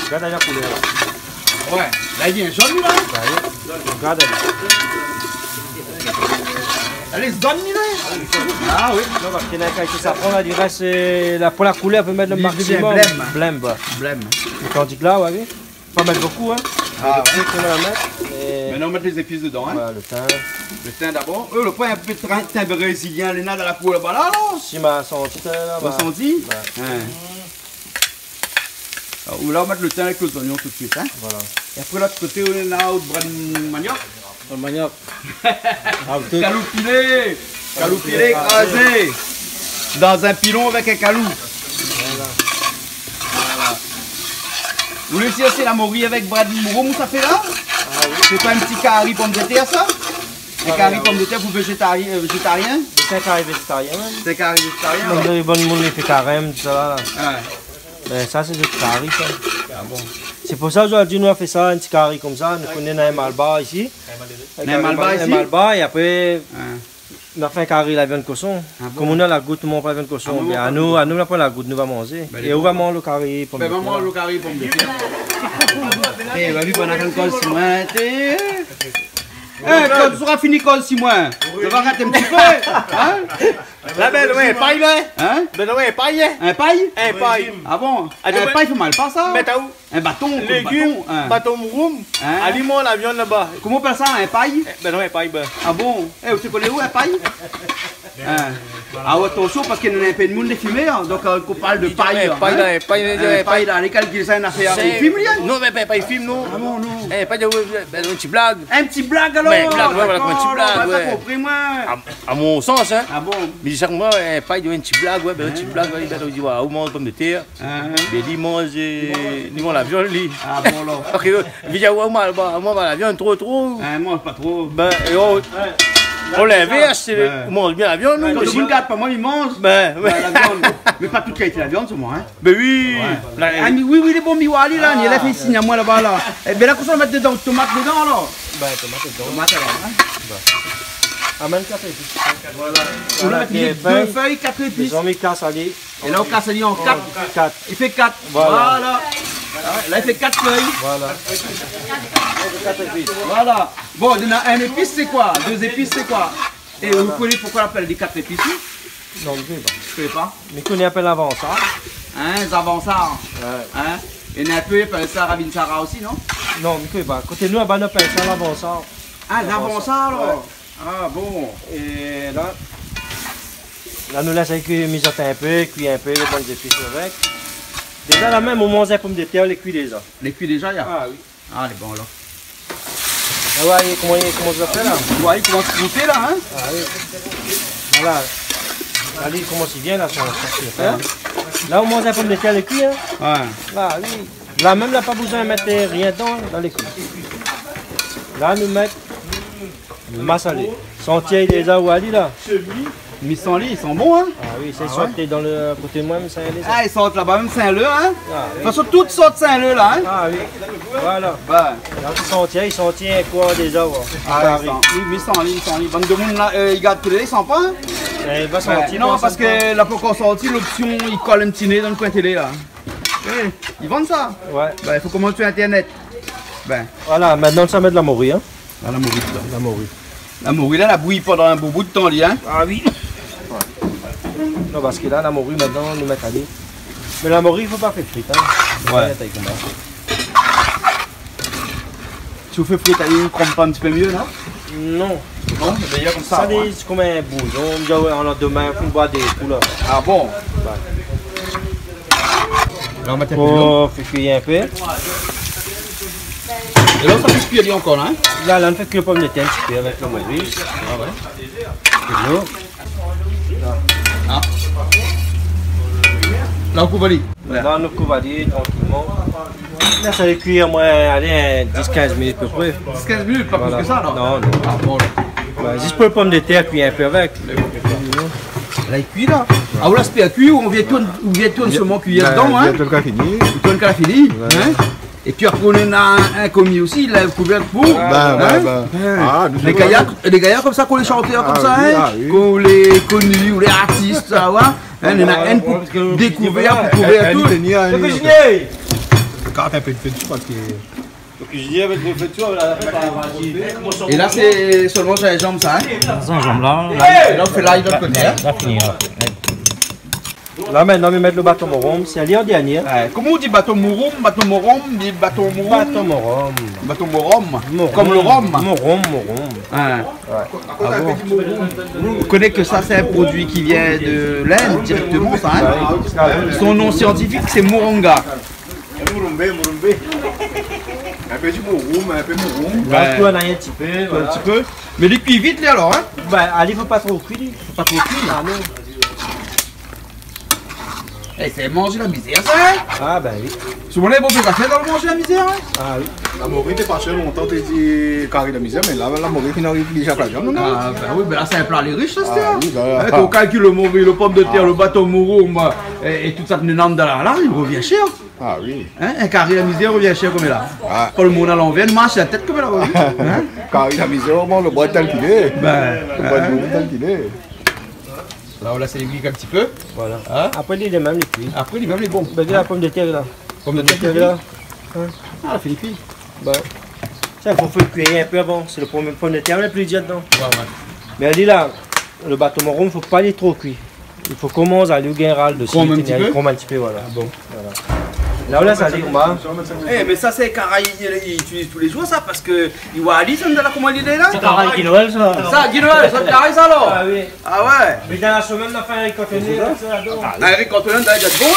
Rogard la koulèr la. Oué, la li vien zone la. Ba oui. Rogard la. Lé zone li la. Ah oui. Non, parske néna in kalité safran la, li rès, eu, la, pou la koulèr, i pé mèt lo maksimom. Li vien blèm. Blèm, ba. Blèm. Mé tandik la, oué, oui. Pa mèt bokou, in. Ah oué. Lo pé k'i sa mèt, é... Mintnan ou mèt lé zépis dedan, in. Voilà, lo tin. Lo tin dabor. Eu, lo pwin in pé trin-, tin brézilien, li néna dan la kour laba la, alor. Si ma santi, sa, laba. Ou la santi? Oué. In. Alor, ou la, ou mèt lo tin avèk lé zoignon tout suit, in. Voilà. É apré, lot koté, ou néna out bran maniok. Lo maniok. Ah, tout. Kalou pilé. Kalou pilé, krazé. Dan in pilon avèk in kalou. Voilà. Voilà. Ou lé si, sé la mori avèk bran mouroum, sa fé la? Ah oui. Sé pa in ti kari pomdetèr, sa? In kari pomdetèr pou vézétarien, eu, vézétarien? Sé in kari vézétarien, mèm. Sé in kari vézétarien, alor. Bann, bann moun i fé karèm, tousa la. Oué. Bin, sa, sé zot kari, sa. Ah bon? Sé pou sa, zordi, nou la fé sa, in ti kari konmsa. Nou koné, néna in malbar isi. Néna in malbar isi? In malbar, é apré, nou la fé in kari la viann koshon. Ah bon? Koméla, la gout, nou manz pa la viann koshon. Ah, nou manz pa la viann koshon. Bin, anou, anou, la pran la gout, nou va manzé. Bin, é ou va manz lo kari pomdetèr. Bin, va manz lo kari pomdetèr. É, va vit, bann la fine koz si moin, té. É, kan ou sra fini koz si moin, ou va rat in ti pé, in? La, bin, nou, in pay, la. In? Bin, nou, in pay, in. In pay? In pay. Ah bon? Ah, in pay, fé mal pa sa. Mèt aou. In baton, in légim, baton, in. Baton mouroum. In? Ali manz la viann laba. Koman i apèl sa, in pay? É, bin non, in pay, bin. Ah bon? É, ou té koné ou, in pay? In. Ah oué, atansion, parske nou néna in pé d'moun lé fimèr, in. Donk, eu, kan ou parl de pay, in pay, la, in pay, in pay, la, lé kalkil sa, in nafèr, sé in fim, li, in? Non, mé pa, pa in fim, non. Ah bon, non. É, pa de, bin, in ti blag. In ti blag, alor. Mé blag, oué, voilà, in ti blag, oué. Dakor, alor, moin la pa konpri, moin. A, a mon sans, in. Ah bon? Mé sak moin, in pay, in ti blag, oué, bin, in ti blag, oué, bin, ou di, oué, ou manz pomdetèr. In. Bin, li manz, eu, li manz la viann, li. Ah bon, alor. Parske, eu, li di, oué, moin, ba, moin, ba, la viann, tro, tro. In, moin, pa tro. Bin, é ou, ou linvèrs, sé, ou manz bien la viann, nou osi. Tout lo moun i gard pa moin, li manz. Bin, oué. Ba, la viann. Mé pa tout kalité la viann, sé moin, in. Bin oui. Oué. La, ah, mé oui, oui, lé bon, mi oi ali la, li la fé sign amoin laba la. É bin la, kosa ou mèt dedan, tomat dedan alor? Bin, tomat dedan. Tomat alor, in. Ba. Amèn kat zépis. Voilà. Ou la mèt dé fèy, kat zépis. Mézami, kas ali. É la, ou kas ali an kat. Kat. I fé kat. Voilà. Voilà. Ah, la, i fé kat fèy. Voilà. Kat zépis. Voilà. Bon, néna in zépis, sé koi? Dé zépis, sé koi? É ou koné poukosa i apèl ali kat zépis, ou? Non, mi koné pa. Ou koné pa? Mi koné i apèl lavansar. In, zavansar. Oué. In? É néna in pé i apèl sa ravinsara osi, non? Non, mi koné pa. Koté nou, laba, nou apèl sa lavansar. Ah, lavansar, alor. Oué. Ah bon. É la, la, nou lès ali kui, mizoté in pé, kui in pé, lo bann zépis avèk. Déza, la mèm, ou manz pomdetèr, lé kui déza. Lé kui déza, ya? Ah oui. Ah, lé bon, alor. Ah oué, koman, koman sa fé la? Oué, i komans froté la, in? Ah oui. Voilà. Alé, koman i vien la, sa, sa, sa. In? La, ou manz pomdetèr lé kui, in? Oué. Ah oui. La mèm, la pa bezoin mèt rien dedan, dan lé kui. La, nou mèt masalé. Santié déza ou ali la. Mi san li, i san bon, in ? Ah oui, sé... Ah ouais ? Santié dan le koté moin, mi san li sa. Ah, i sant laba mèm Saint-Leu, in ? Ah oui. De tout fason, tout i sant Saint-Leu la, in ? Ah oui. Voilà. Ouais. La, santié, santié koi déza, ouais. Ah, i sant, oui, mi san li, mi san li. Bann demoun la, euh, i gard télé, i sant pa, in ? Eh, va santi, non, paske la pankor sorti lopsion i kol in ti né dan le koin télé la. Eh, i vann sa ? Ouais. Bin, i fo komans su internet. Bin. Voilà, mintnan sa mèt la mori, in. La, la mori dedan. La mori. La mori la, la bouyi pandan in bon bout tan li, in. Ah oui. Non, paske la, la mori mintnan nou mèt ali. Mé la mori i fo pa fé frit, in. Ouais. Fé tay konmsa. Si ou fé frit ali, i kranm pa in ti pé myé, non ? Non. Non, mé i lé konmsa, sa, ouais. Lé konm in bouyon, mi di, ouais, an landomin, fo boir dé kou la. Ah bon ? Ouais. La, nou mèt in pé dolo. Fo fé kui in pé. É la, sa fé kui ali ankor la, in ? La, la, nou fé kui pomdetèr in ti pé avèk la mori. Ah ouais. Dolo. Ah. La, ou kouv ali. La, nou kouv ali trankilman. La, sa va kui, moin, alé, in dis kinz minit apepré. Dis kinz minit, pa plis ke sa, non ? Non, non. Ah bon, la. Ouais, zis pou le pomdetèr, kui in pé avèk. La, i kui la. Ah, ou la, sé pa kui, ou vien tourn, ou vien tourn solman kui dedan, in ? Vien tourn kan fini. Ou tourn kan fini, in ? Épi apré, nou néna in, in komi osi, la, kouvèr pou... Bin, bin, bin. Ah, nou, lé gayar, lé gayar konmsa, kan lé shantèr konmsa, in, kan lé koni, ou lé artis, sa, ouais. In, néna inn pou dékouvèr, pou kouvèr tout. Kart in pé de fé dsi paske... É la, sé solman zinzanm sa, in ? Zinzanm la, la. É la, ou fé lay de lot koté, in ? La fini, la. La, mintnan, mi mèt le baton morom, sé ali an dèrnié. Ouais. Koman ou di baton morom, baton morom, di baton morom ? Baton morom. Baton morom. Morom. Konm le rom. Morom, morom. Ouais. Ah bon ? Ou koné ke sa, sé in produi ki vien de l'Inde dirèkteman, sa, in ? Ouais. Son non siantifik, sé moringa. Mourombe, mourombe. In pé di mouroum, in pé mouroum. Ouais. Ou tourn in ti pé, voilà. In ti pé. Mé li kui vit, li, alor, in ? Bin, ali, fo pa tro kui, li. Fo pa tro kui, li. Ah non. Eh, sé manzé la mizèr, sa, in ? Ah, bin oui. Souvan, lé bon, pé pa fé dan manzé la mizèr, in ? Ah oui. La mori té pa shèr lontan, té di kari la mizèr, mé la, la mori fine ariv li jak la viann, non ? Ah, bin oui, bin la, sé in pla lé rish, sa, sé... Ah oui, bin... In, kan ou kalkil le mori, le pomdetèr, le baton morom, é, é tout sa, néna dan la, la, i revien shèr. Ah oui. In, in kari la mizèr i revien shèr konmela. Ah. Pou le moun a lanvèr, i marsh la tèt konmela, oui. In ? Kari la mizèr, bon, le boi tèl k'i lé. Bin, le boi, in, tèl k'i lé. La, ou lès ali kui in ti pé. Voilà. In ? Apré, li lé mèm, li kui. Apré, li lé mèm, li lé bon. Bin, la pomdetèr, la. Pomdetèr, la. In ? Ah, la fini kui. Bin, sa, fo fé kui in pé avan. Sé le promié pomdetèr le pli dir dedan. Ouais, ouais. Mé ali la, le baton morom, fo pa li tro kui. I fo komans ali, ou gingn ral desi, krom in ti pé. Krom in ti pé, voilà. Ah bon. Voilà. La, ou lès ali konmsa. Eh, mé sa, sé kari i, i itiliz tou lé zour, sa, paske i voi ali, sa, dan la, koman li lé la ? Sa kari Guy Noël, sa. Sa, Guy Noël, sa, kari, sa, alor ? Ah oui. Ah ouais. Mé dan la semèn, nou la fé in ri kantoné, sa, la, donk. Ah, ri kantoné, la, lé bon, in ?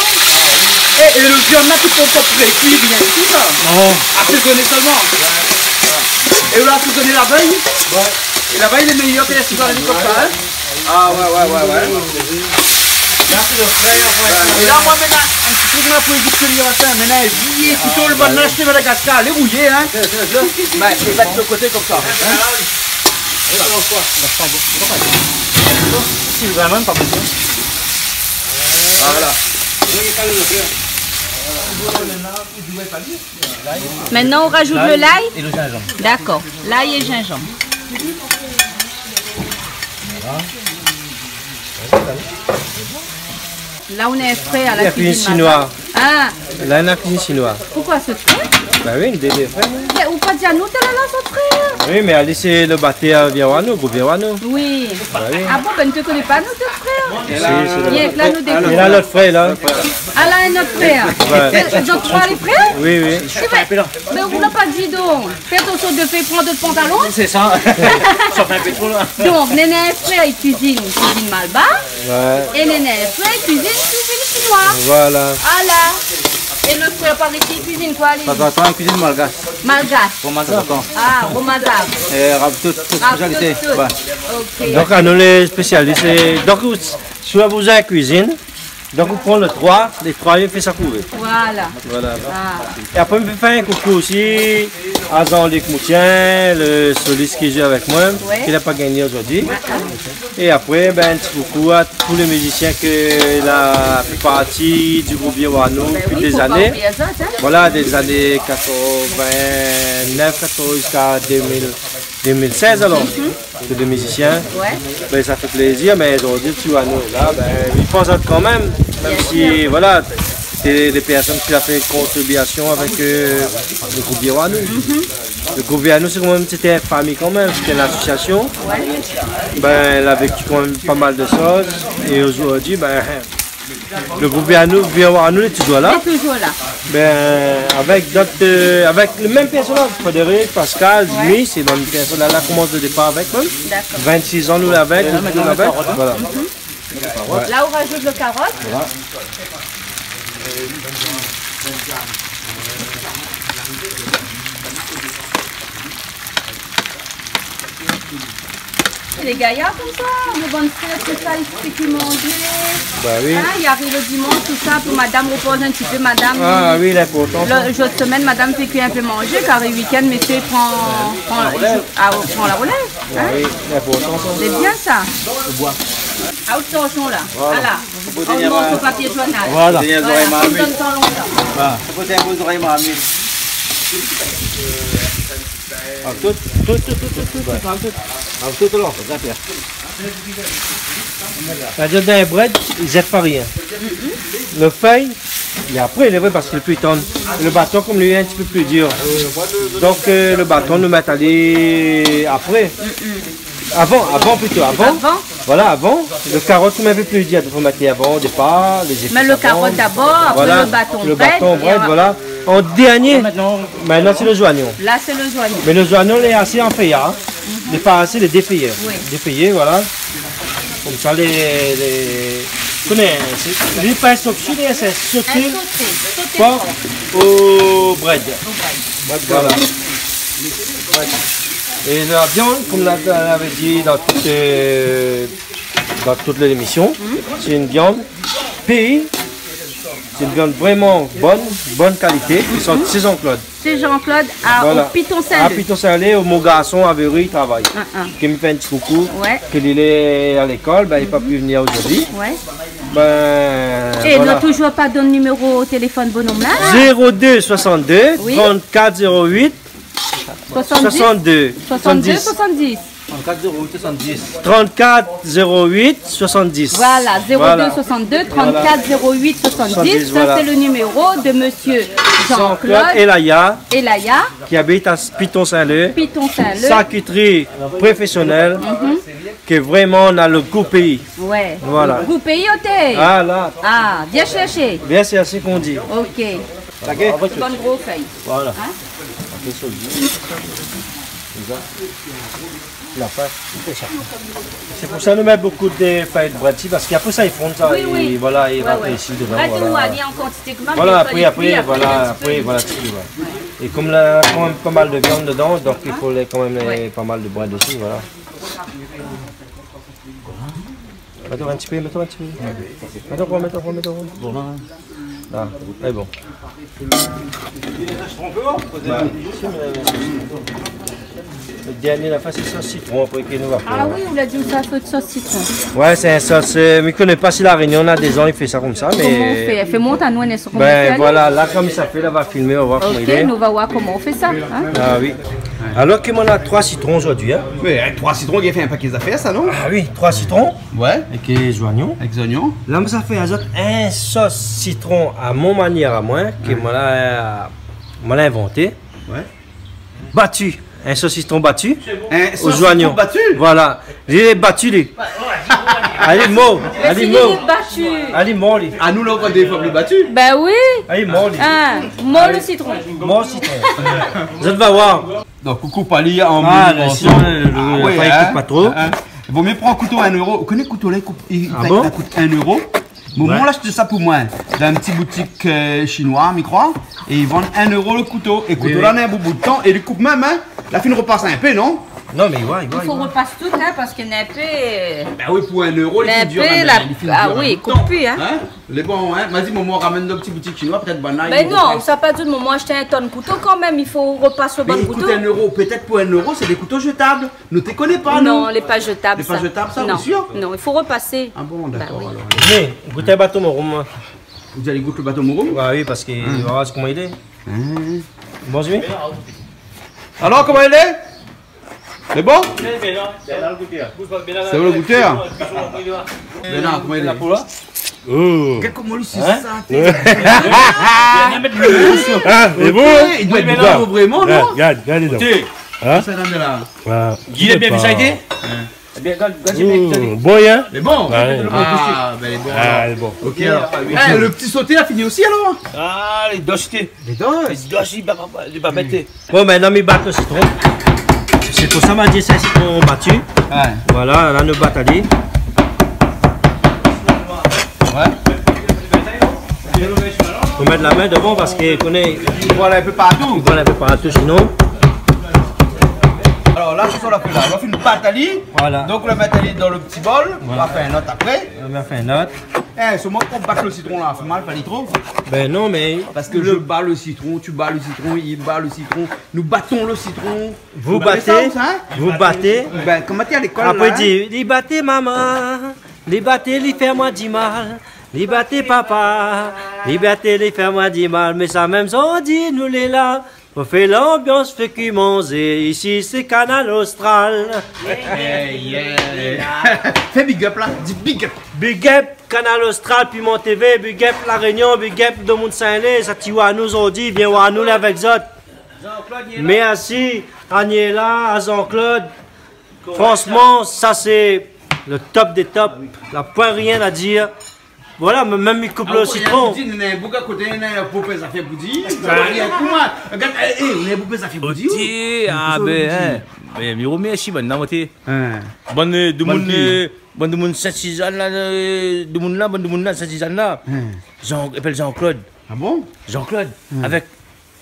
Eh, é le viann la, tout ankor pré-kui, rien ditou, sa ? Non. Asézoné solman. Ouais. É ou la asézoné la vèy ? Ouais. É la vèy lé méyèr ke la asézoné konmsa, in ? Ah ouais, ouais, ouais, ouais. La, sé le frèr, ouais. Ouais. É la, moin, mintnan, in ti trik la pou évit ke li rès, in, mintnan, vié kouto, le bann la ashté Madagascar, lé rouyé, in. Bin, sé pa de se koté konmsa, in. Si, vréman, pa bezoin. Ah, voilà. Mintnan, ou rajout le lay ? Lay é le zinzanm. Dakor. Lay é zinzanm. La, ou néna in frèr a la kuizine shinoi. Ah. La, nou néna kuizine shinoi. Poukoi, se frèr ? Bin oui, nou lé dé frèr, non ? Mé ou pa di anou, talèr la, se frèr ? Oui, mé ali, sé le batèr, vien oir anou, pou vien oir anou. Oui. Bin oui. Ah bon, bin, nou té koné pa, nou, dé frèr. Si, sé le... Bien, la, nou dékouv. É la, lot frèr, la. Ah, la, in ot frèr. Ouais. Mé zot troi lé frèr ? Oui, oui. Mé ou la pa di, donk. Fé atansion de fé pran out pantalon. Sé sa. Sa fé in pé tro, la. Donk, néna in frèr i kuizine, kuizine malbar. Ouais. É néna in frèr i kuizine, kuizine shinoi. Voilà. Ala. É le frèr par isi i kuizine koi, li ? Papa, atann, kuizine malgash. Malgash. Fromaz zakan. Ah, fromaz zakan. É, rav tout, tout spésialité. Rav tout, tout. Ouais. Ok. Donk, anou, lé spésialis, é, donk, si ou la bezoin kuizine, donk, ou pran le troi, lé troi, i fé sa kouvé. Voilà. Voilà. Ah. É apré, mi fé in koukou osi A Jean-Luc Moutien, le soliste ki zoué avèk moin, ouais, ki la pa gingné zordi. Ah, ah. É apré, ben, in ti koukou a tout lé mizisien ke la fé parti du group Vieux Arnaud, ben oui, dopi dé zané. Fo pa oublié azot, hein. Voilà, dé zané quatre-vingt-neuf, quatre-vingt, ziska deux mille, deux mille seize alor. Mhm. Tout lé mizisien. Ouais. Ben, sa fé plézir, mé zordi, ti Arnaud lé la, ben, i pans azot kan mèm, mèm si, bien sûr, voilà, sé dé pèrsone ki la fé in kontribision avèk, euh, le group Vieux Arnaud. Mhm. Le group Vieux Arnaud, sé kan mèm, sété in fami kan mèm, sété in asosiasion. Ouais. Ben, la véki kan mèm pa mal de shoz. É zordi, ben, le group Vieux Arnaud, Vieux Arnaud, lé touzour la. Lé touzour la. Ben, avèk dot, euh, avèk le mèm pèrsonaz, Frédéric, Pascal, ouais, Louis, sé bann pèrsone la, la komans o dépar avèk moin. D'accord. Vingt-six an nou lé avèk, nou lé touzour avèk. Voilà. Mhm. Ouais. La, ou rajout le karot. Voilà. Lé gayar konmsa, le bann frèr, tousa, i fé ke manzé. Bah oui. Hein, i ariv le dimansh, tousa, pou madam i repoz in ti pé, madam. Ah oui, lé inportan, sa. Le, jour de semèn, madam i fé ke in pé manzé, kar le week-end, mésyé i pran, pran, ah, pran la relèv, hein. Ah oui, lé inportan, sa. Sé bien, sa. Ah, ou sort son la. Voilà. Voilà. Ou mont son papié journal. Voilà. Voilà, ou donn son lontan. Voilà. Ah, tout, tout, tout, tout, tout, tout, ouais, tout, tout. Ah, tout alor, sa, Pierre. Sétadir, dan in brèd, i zèt pa rien. Le fèy, mé apré, lé vré, parske lé pli tann. Le baton, kom li lé in ti pé pli dir. Donk, euh, le baton, nou mèt ali apré. Avan, avan plito, avan. Avan. Voilà, avan. Le karot, kom in pé pli dir, fo mèt avan, o dépar, lé zépis avan. Mé le karot dabor, apré le baton brèd, voilà. An dèrnié. Mintnan, sé le zoignon. La, sé le zoignon. Mé le zoignon, lé asé an fèyar, hein. Mhm. Lé pa asé, lé défèyé. Oui. Défèyé, voilà. Konmsa, lé, lé, koné, sé, li pa sot si, lé, sé soté. In soté, soté por o brèd. O brèd. Voilà. É la viann, kom la, la, lavé di dan tout, euh, dan tout lémision, sé in viann péi, sé in viann vréman bone, bone kalité, ki sort sé Jean-Claude. Sé Jean-Claude, a, o Piton Sin-Lé. Voilà. A Piton Sin-Lé, o mon garson, a Véry, i travay. Ah, ah. Ke mi fé in ti koukou, ouais, ke li lé a lékol, ben, li la pa pu vnir zordi. Ouais. Ben, é voilà. É nou la touzour pa donn niméro téléfone bonom la. Zéro deux soixante-deux, oui, trente-quatre zéro huit, soixante-dix. Soixante-deux. Soixante-dix. Trente-quatre zéro huit soixante-dix. Trente-quatre zéro huit soixante-dix. Voilà, zéro deux soixante-deux, trente-quatre zéro huit soixante-dix. Voilà. Soixante-dix, voilà. Ça, c'est le numéro de monsieur Jean-Claude Jean-Claude Elaya, Elaya, qui habite à Piton-Saint-Leu. Piton-Saint-Leu. Charcuterie professionnelle, mhm, que vraiment on a le goût pays. Ouais. Voilà. Goût pays, oté. Ah, là. Ah, viens chercher. Viens chercher, qu'on dit. Ok. Také. Bann gro fèy. Voilà. Hein ? Apré, sa, konmsa. La fin. Sé pou sa nou mèt bonpé de fèy de brèd isi, parske apré sa i fonn sa, oui, é oui, voilà, i rafréshi dedan, voilà. Brèd, ou mèt an kantité kan mèm, voilà, é apré, apré, voilà, apré, voilà, ti, voilà. É kom la, kan mèm pa mal de viann dedan, donk i fo lé, kan mèm, ouais, pa mal de brèd osi, voilà. Mèt ankor in ti pé, mèt ankor in ti pé. Mèt ankor, mèt ankor, mèt ankor. Bon. La, lé bon. Voilà. Le dernié, la fin, sé sos sitron, apré, ke nou va fé. Ah oui, ou la di sa fé sos sitron. Ouais, sé in sos, euh, mi koné pa si La Rényon, na dé zan i fé sa konmsa, mé... Koman ou fé ? Fé mont anou, nou sa fé. Ben voilà, la, kom sa fé, la va filmé, nou va voir koman i lé. Ok, nou va voir koman ou fé sa, hein ? Ah oui. Alor ke moin na troi sitron zordi, hein. Oui, avèk troi sitron, i fé in paké zafèr, sa, non ? Ah oui, troi sitron. Ouais. Èk lé zoignon. Èk zoignon. La, moin sa fé azot in sos sitron a mon manièr amoin, ke moin la, moin la invanté. Ouais. Bati. In sos sitron bati. In sos sitron bati ? Voilà. Li lé bati, li. Alé, mor. Alé, mor. Li lé bati. Alé, mor, li. Anou, la, ou koné défoi pli bati. Ben oui. Alé, mor, li. Hein, mor le sitron. Mor sitron. Zot va voir. Donk, ou koup ali an mini morso. Ah, la, sinon, le, le, ah ouais, apré, i koup pa tro. Hein. Vo mié pran kouto un euro. Ou koné kouto la, i koup, i, i kout un euro. Ah bon ? Bon, ouais. Moin la ashté sa pou moin, dan in ti boutik, euh, shinoi, mi kroi. É i vann un euro le kouto. Oui, oui. É kouto la, na in bout tan, é li koup mèm, hein. La fine repas in pé, non ? Non, mé ouais, ouais. I fo ropas tout, hein, parske néna in pé, euh, Bin oui, pou in éro, lé in pé, la, ah oui, i koup pi, hein. Lé bon, hein. Vas-y, momon, ramèn nout ti boutik shinoi, pétèt banna i ropas. Bin non, sa pa di, momon ashté in tonn kouto kan mèm, i fo ropas lo bann kouto. Mé i kout in éro, pétèt pou in éro, sé dé kouto zétab. Nou té koné pa, nou. Non, lé pa zétab, sa. Lé pa zétab, sa, ou lé sir ? Non, non, i fo ropasé. Ah bon, dakor, alor. Bin oui. Mé, gout in bato mouroum, moin. Ou di alé gout lo bato mouroum ? Bah oui, parske, hmm, nou va voir koman i lé. Hmm. Bon, Jimmy ? Alor, koman i lé ? Lé bon ? Sé ou lo goutèr ? Bénar, koman i lé ? Oh. Gard koman li, sé sa, té. Ah, lé bon, hein ? I doi èt bougar. Gard, gard, gard. Hein ? Sa, la, la. Voilà. Guy, lé bien fé sa, été ? Hein. Eh bien, gard, gard, sé bien. Bon, hein ? Lé bon. Ouais. Ah, bin, lé bon, alor. Ah, lé bon. Ok, alor. Eh, lo ti soté la fini osi, alor ? Ah, lé dosité. Lé dos. Lé dos, li va pa, li va pa bété. Bon, mintnan, mi bat lo sitron. Sé pou sa ma di sé sitron bati. Ouais. Voilà, la nou bat ali. Ouais. Fo mèt la min dovan parske, koné, i vole in pé partou. I vole in pé partou, sinon. Alor la, sé sa la fé la. La fine bat ali. Voilà. Donk la mèt ali dan lo ti bol. Voilà. Nou va fé in not apré. Nou va fé in not. Eh, sé moin ki bat lo sitron la, fé mal, pa li tro. Bin non, mé... Parske mi ba lo sitron, ou ba lo sitron, li ba lo sitron, nou batons lo sitron. Vous battez, vous battez. Bin, koman té a lékol la, hein ? Apré, di, li baté momon, li baté, li fé amoin di mal, li baté papa, li baté, li fé amoin di mal. Mé sa mèm, sa i di, nou lé la. Pou fé lanbians, fé ki manzé, isi sé Kanal Austral. Hey, yeah. Fé big up la, di big up. Big up Kanal Austral, Piment T V, big up La Réunion, big up domoun Saint-Lé, sa ti oir anou zordi, vien oir anou la avèk zot. Mèrsi a Niela, a Jean-Claude. Fransman, sa sé lo top dé top. La poin rien a dir. Voilà, mé mèm mi koup lo sitron. Ah, ou di, néna in boug a koté, néna in bonpé zafèr pou di. Sa va alé avèk ou, moin. Gard, eh, eh, néna in bonpé zafèr pou di. Oté, ah bin, hein. Mé mi romèrsi bann la, oté. Hein. Bann, euh, domoun, euh, bann domoun Sint-Sizane la, euh, domoun la, bann domoun la, Sint-Sizane la. Hein. Jean, i apèl Jean-Claude. Ah bon ? Jean-Claude, avèk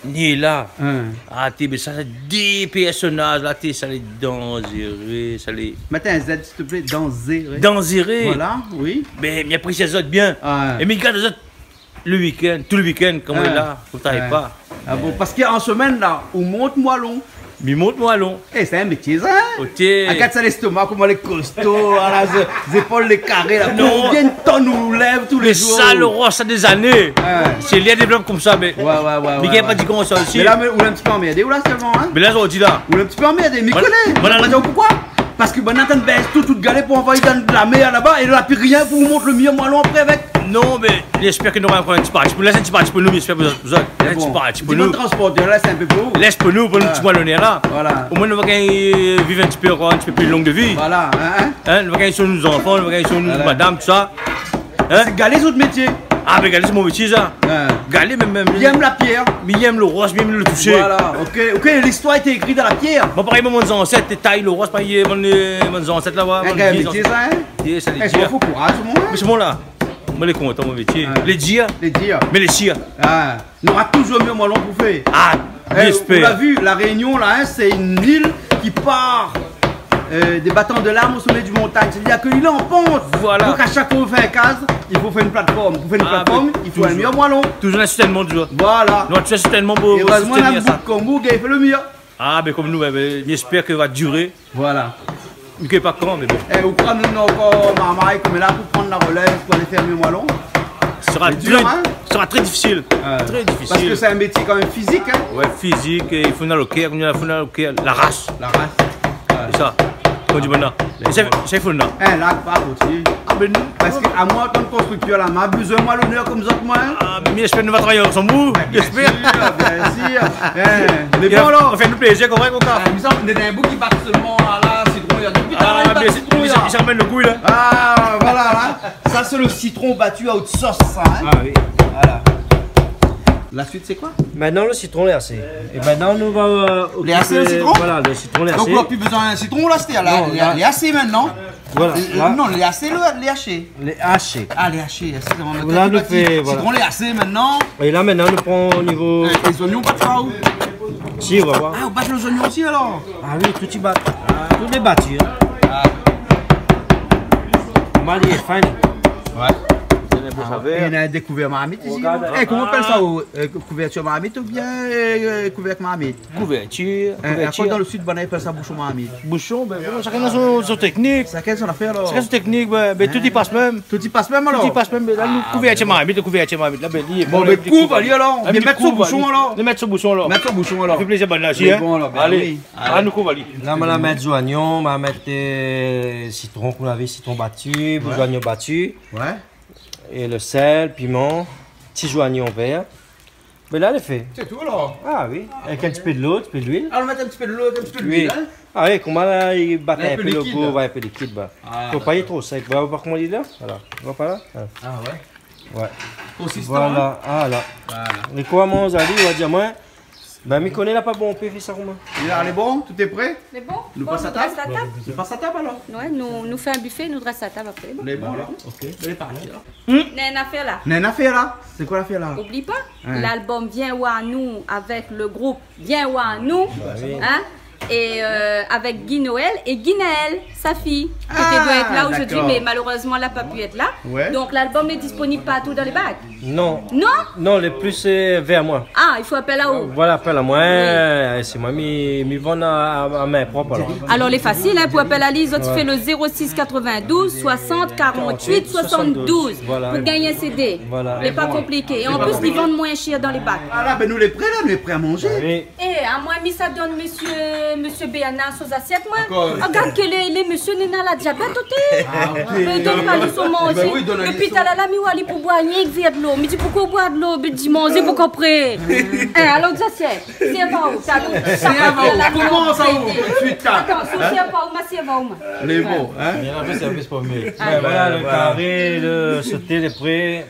Niela. Hein. Ah, té, mé sa, sé dé pèrsonaz la, té, sa lé danzéré, sa lé... Mèt in Z, s'il te plaît, danzéré. Danzéré. Voilà, oui. Mé mi aprésié azot bien. Ah. É mi gard azot lo week-end, tout lo week-end, koman i lé la, ou sava pa. Ah bon, parske an semèn la, ou mont Moilon. Mi mont Moilon. Eh, sé in métié, sa, hein ? Oté. Ah, gard sa, lèstoma, koman lé kosto, ah, la, zé-, zépol lé karé, la. Non. Konbien de tonn ou lèv tou lé zour ? Mé sa, lo ros, sa dé zané. Ouais. Sé li la dévlop konmsa, mé... Ouais, ouais, ouais, mi gingn pa di konmsa osi. Mé la, mé ou lé in ti pé anmèrdé, ou la, aktièlman, hein ? Mé la, zordi la. Ou lé in ti pé anmèrdé, mi koné. Voilà, voilà. Ou koné poukoué ? Parske bann la tann bès tout, tout galé pou anvoy dann la mèr laba, é la pi rien pou mont lo mir Moilon apré avèk. Non, mé mi éspèr ke nou nora ankor in ti parti pou, lès in ti parti pou nou, mi éspèr pou zot, pou zot. Lès in ti parti pou nou. Di bann transportèr la, lès in pé pou ou. Lès pou nou, pou nout ti Moilonèr la. Voilà. Omoin nou va gingn viv in ti pé ankor, in ti pé pli longui vi. Voilà, hein, hein. Hein, nou va gingn soign nout zanfan, nou va gingn soign nout madam, tousa. Hein ? Sé galé, sé out métié. Ah, mé galé, sé mon métié, sa. Hein. Galé, mèm, mèm. Mi yèm la pièr. Mi yèm lo ros, mi yèm lo tousé. Voilà, ok, ok, listoir lété ékri dan la pièr. Bon, parèy, mon zansèt té tay lo ros, parèy, mon, mon zansèt la, voilà, mon vié zansèt. Sa, hein ? Sa lé dir. Fo kouraz, mon, hein ? Mé sé bon la. Moin lé kontan mon métié. Ah. Lé dir. Lé dir. Mé lé sir. Ah. Nora touzour Mir Moilon pou fé. Ah, j'espère. Eh, ou la vi, La Réunion la, hein, sé in il ki par, euh, dé batan de larm o somé di montagn. Sétadir ke li lé an pant. Voilà. Donk a shak foi ou fé in kaz, i fo fé in platform. Pou fé in platform, i fo in mir Moilon. Ah, mé touzour. Touzour in soutènman, touzour. Voilà. Nou, touzour in soutènman pou soutenir sa. Érèzman, néna boug konm ou ki fé lo mir. Ah, bin konm nou, bin, bin, mi éspèr ke va diré. Voilà. Mi koné pa kan, mé bon. Eh, ou kroi nou, nou nora ankor marmay konm la pou pran la relèv, pou alé fé Mir Moilon ? Sera tré, hein ? Sera tré difisil. Tré difisil. Parske sé in métié kan mèm fizik, hein ? Ouais, fizik, é i fo néna lo kèr, i fo néna lo kèr, la ras. La ras. Ouais. Sé sa. Konm di bann la. Sé sa, i fo néna. Eh, la, pa kontinué. Ah, bin non. Parske amoin, an tan ke konstriktèr la, ma bezoin Moilonèr konm zot, moin, hein. Ah, mé mi éspèr nou va travay ansanm, ou ? Bin, bien sir, bien sir. Eh, mé bon, alor. Ou fé anou plézir, korèk, ou ka ? Ah, mi sanm, néna in boug ki bat solman la, la, sitron, néna dopi talèr, li bat sitron, néna. Ah, mé sitron, li sa, li sa amèn lo gou, la. Ah, voilà, la. Sa, sé lo sitron bati a out sos, sa, hein. Ah oui. Voilà. La suite, c'est quoi ? Mintnan, lo sitron lé asé. É mintnan, nou va, euh, okipé... Lé asé, lo sitron ? Voilà, lo sitron lé asé. Donk, ou na pi bezoin in sitron, la, sé la, non, lé, la, lé asé mintnan. Voilà, euh, la. Non, lé asé, lo, lé ashé. Lé ashé. Ah, lé ashé, ashé, koman... La, nou fé, voilà. Sitron lé asé mintnan. É la, mintnan, nou pran o nivo... Eh, lé zoignon, pa de sa, ou ? Si, ou va voir. Ah, ou bat lé zoignon osi alor ? Ah oui, tout i bat. Tout lé bati, in. Ah. Mal i lé fin. Ouais. É néna dé kouvèr marmit isi, non ? Regard. Eh, koman i apèl sa, ou, euh, kouvèrtir marmit oubien, euh, kouvèrk marmit ? Kouvèrtir, euh, kouvèrtir. Apré, dan le sud, banna i apèl sa boushon marmit. Boushon, bin, bon, shakinn na son, son téknik. Shakinn son afèr, alor. Shakinn son téknik, bin, bin, tout i pas mèm. Tout i pas mèm, alor ? Tout i pas mèm, mé la, nou, kouvèrtir marmit, kouvèrtir marmit, la, bin, li lé bon, li kouv ali, alor. Li mèt sou boushon, alor. Li mèt sou boushon, alor. Mèt sou boushon, alor. Sa fé plézir, bann la, in. Lé bon, alor, bin oui. Alé, nou kouv ali. La, ma la mèt zoignon, ma mèt, euh, sitron, koman ou la vi, sitron bati, zoignon bati. Ouais. É le sèl, piman, ti zoignon vèr. Mé la, lé fé. Sé tou, alor ? Ah oui, avèk in ti pé dolo, in ti pé luil. Ah, nou mèt in ti pé dolo, in ti pé luil, in ? Ah oui, koman la, i bat in pé lo gou, ouais, in pé likid, ba. Ah, dakor. Fo pa li lé tro sèk, ba, ou oi koman li lé la ? Voilà. Ou oi pa la ? Ah ouais. Ouais. Konsistan, in ? Voilà, ah la. Voilà. É koman ou la di, ou la di amoin, bin, mi koné la pa bon, ou pé fé sa koman ? Lé bon, tout lé pré ? Lé bon ? Nou pas a tab ? Nou pas a tab ? Nou pas a tab, alor ? Ouais, nou, nou fé in bifé, nou drès a tab apré. Lé bon, alor ? Ok, lé parti, alor. Hmm ? Néna in afèr la. Néna in afèr la. Sé koi lafèr la ? Oubli pa, l'album Vien oir nou avèk le group Vien oir nou, in, é, euh, avèk Guy Noël é Guinaël, sa fiy, ki té doi èt la ojourdui, mé malérèzman, la pa pu èt la. Ouais. Donk, l'album lé disponib partou dan lé bak. Non. Non ? Non, lé plis, euh, vèr moin. Ah, i fo apèl aou. Voilà, apèl amoin, é sé moin, mi, mi vann a, a, a min prop, alor. Alor, lé fasil, in, pou apèl ali, zot i fé le zéro six quatre-vingt-douze soixante quarante-huit soixante-douze. Voilà. Pou gingn in CD. Voilà. Lé pa konpliké. É an plis, li vann moin shèr dan lé bak. Ah la, bin, nou lé pré la, nou lé pré a manzé. Ah oui. Eh, amoin, mi sa donn mésyé, mésyé Bernard son zasièt, moin. Dakor. Regard ke lé, lé mésyé néna la diabèt, oté. Ah, ok. Mé donn pa li son manzé. Bin oui, donn ali son. Dopi talèr la, mi oi ali pou boir rienk vèr dolo. Mi di, poukoi ou boir dolo, bin, di manzé pou kopré. In, alor, zasièt. Sèrv aou, talon. Sèrv aou, koman sa ou, tout suit, ta. Atann, sèrv aou, ma sèrv aou, moin. Lé bon, in ? Bien, apré, sèrvis pou mi. Ah. Ouais, voilà, le karé, le soté, lé pré.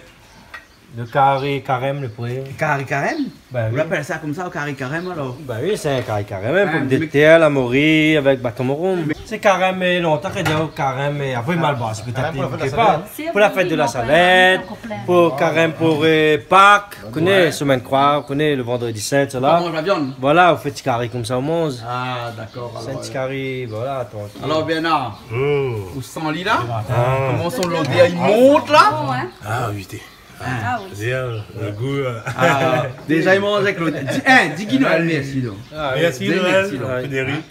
Le karé karèm, le pré. Karé karèm ? Bin oui. Ou apèl sa konmsa, karé karèm, alor ? Bin oui, sé in karé karèm, in, pomdetèr, la mori, avèk baton moron. Sé karèm, mé lontan, kan i di karèm, mé apré, mal bas, pétèt, karèm pou la fèt de la salèt. Pou la fèt de la salèt, pou karèm, pou, euh, Pak, ou koné, semèn kroi, ou koné, le vandredi sint, sa la. Pa manz la viann. Voilà, ou fé ti karé konmsa, ou manz. Ah, dakor, alor. Sé in ti karé, voilà, atann. Alor, Bernard, ou san li la ? Ah. Koman son lodèr i mont la ? Bon, in ? Ah, oui, té. Ah oui. Bien, le gou, euh. Ah, déza, i manz avèk lot. Di, in, di Guy Noël mèrsi, donk. Ah, mèrsi, Noël. Mèrsi, donk. Frédéric.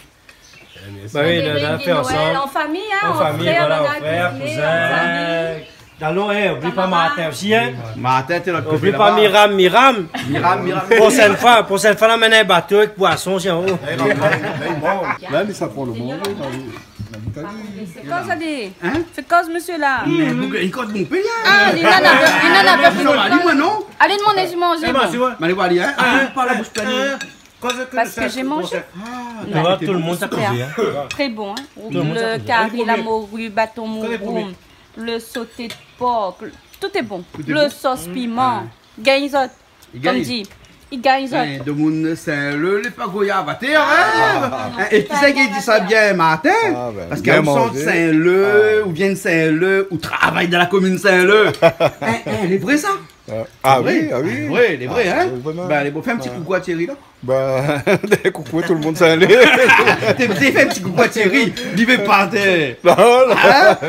Mèrsi. Ba oui, nou la fé ansanm. An fami, in, an fami, voilà, an frèr, kouzin. Dalon, eh, oubli pa Martin osi, in. Martin, té lot koté laba. Oubli pa Miram, Miram. Miram, Miram. Proshèn foi, proshèn foi, la amenn in bato avèk poison, tienbo. Mèm, mèm, mèm. La, li sa pran lo manzé, la, li. Fé koz ali. In ? Fé koz, mésyé la. Mé boug, li koz mon pé, in. Ah, li nana, li nana pa fini. Non, pa li, moin, non. Alé, domann ali manzé, bon. Mé alé oir ali, in. Ah, pa la boush plin. Parske mi manz. Ah, dakor. Tout le moun sa kozé, in. Super. Très bon, in. Tout le moun sa kozé. Le kari, la mori, baton moron, le soté de por, tout lé bon. Tout lé bon. Le sos piman. Ouais. Gingn zot. Li gingn. Konm di, li gingn zot. In, demoun Sin-Lé, lé pa goyar atèr, in. Ah, non, non. In, é kisa i di sa bien, Martin ? Ah, bin, bien manzé. Parske ou sort Sin-Lé, ou vien Sin-Lé, ou travay dan la komine Sin-Lé. In, in, lé vré sa ? Ah oui, ah oui. Lé vré, lé vré, in ? Ah oui, vréman. Bin, lé bon, fé in ti koukou a Thierry, la. Bin, koukou tout le moun, sa alé. Té, té fé in ti koukou a Thierry, li vé pa, té. Non, non,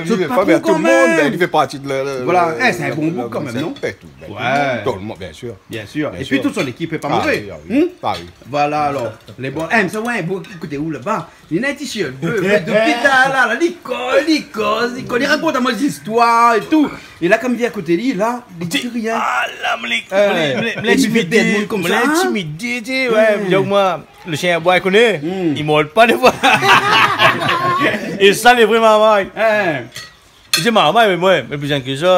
li vé pa, mé tout le moun, mé li fé parti de la, la, voilà, la, sé in bon boug kan mèm, non ? Tout le moun, tout le moun, bien sûr. Bien sûr. Bien sûr. Épi tout son ékip lé pa mové. Ah oui, ah oui. Hmm ? Ah oui. Voilà, alor. Lé bon. Eh, mé sa, ouais, bon, ékout, ou laba ? Li néna in t-shirt blé, mé dopi talèr la, li koz, li koz, li koz, li rakont amoin zistoir é tou. É la, kom mi vien akoté li, la, li di rien. Ah, la, mé lé, mé lé, mé lé intimidé, mé lé intimidé, té, ouais. Hmm. Donk, moin, le shien aboy, koné, i mord pa défoi. É sa, lé vré marmay. Hein. Sé marmay, mé moin, mé pli jenn ke sa.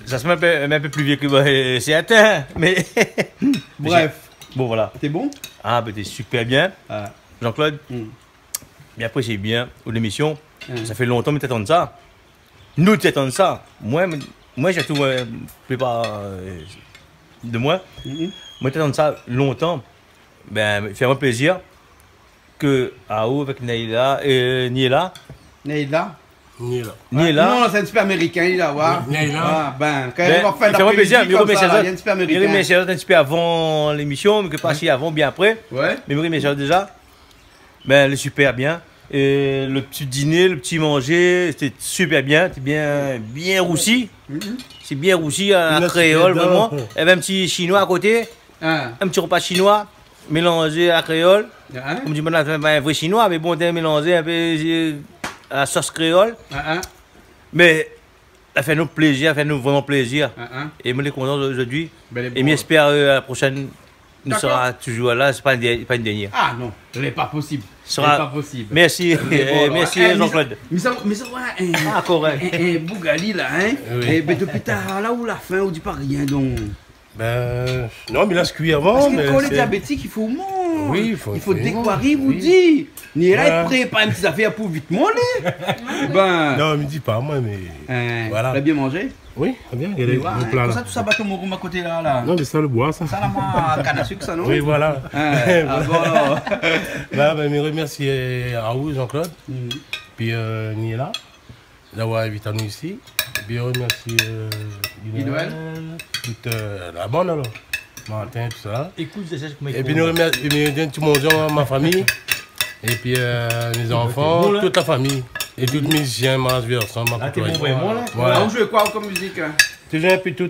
Sa sé in pé, in pé pli vié ke moin, sèrtin, mé bref. Bon, voilà. Té bon ? Ah, ben, té super bien. Ah. Jean-Claude, bien, apré, sé bien, ou lémisyon. Sa fé lontan mi té atann sa. Nou té atann sa. Moin, moin, sirtou, euh, plipar, euh, de moin. Moin té atann sa lontan. Ben, fé amoin plézir ke aou avèk Neila, euh, Niela. Neila. Ni la. Ni la. Non, sé in ti pé amérikin, li la, oué. Ni la. Ah, bin, kan i fé in plézir, mi remèrsi azot. Li remèrsi azot in ti pé avan lémisyon, mé ke pa si avan, bien apré. Oué. Mé mi remèrsi azot déza. Bin, lé super bien. É le ti diné, le ti manzé, sété super bien, sété bien, bien rousi. Sé bien rousi a la kréol, vréman. É bin, in ti shinoi a koté. In ti repa shinoi, mélanzé a la kréol. Konm di, banna la fé in vré shinoi, mé bon, té mélanzé in pé, euh, a la sos kréol. Mé la fé anou plézir, la fé anou vréman plézir. É moin lé kontan zordi. É mi éspèr, euh, a la proshèn, nou sra touzour la, sé pa in dèr-, pa in dèrnié. Ah non, lé pa posib. Lé pa posib. Mèrsi, mèrsi Jean-Claude. Mé sa, mé sa, oué, in, in boug ali la, in. Oui. É bin, dopi talèr la ou la fin, ou di pa rien, donk. Bin, non, mé la, sé kui avan, mé... Parske kan lé diabétik, i fo manzé. Oui, i fo, i fo dékoi, ou di. Ni la, i prépar in ti zafèr pou vit manzé. Bin. Non, mi di pa, moin, mé voilà. Ou la bien manzé ? Oui, bien, gard le pla la. Kosa tout sa, bato morom a koté la, la ? Non, mé sa, le boi, sa. Sa la, moin, kann a sik, sa, non ? Oui, voilà. Ah bon, alor. Bin, bin, mi remèrsi, euh, aou, Jean-Claude. Pi, euh, ni la. D'avoir invit anou isi. Bien remèrsi, euh, Guy Noël, tout, euh, la bann, alor. Martin, tout sa. Ékout, sé sa, koman i fo. Épi nou remèrsi, épi nou di in ti bonzour a ma fami. Épi, euh, mé zanfan, tout la fami. É tout mizisien, Mars Verson, ma kotoiy. Voilà. Ah, ou zoué koi kom mizik, in ? Touzour in pé tout.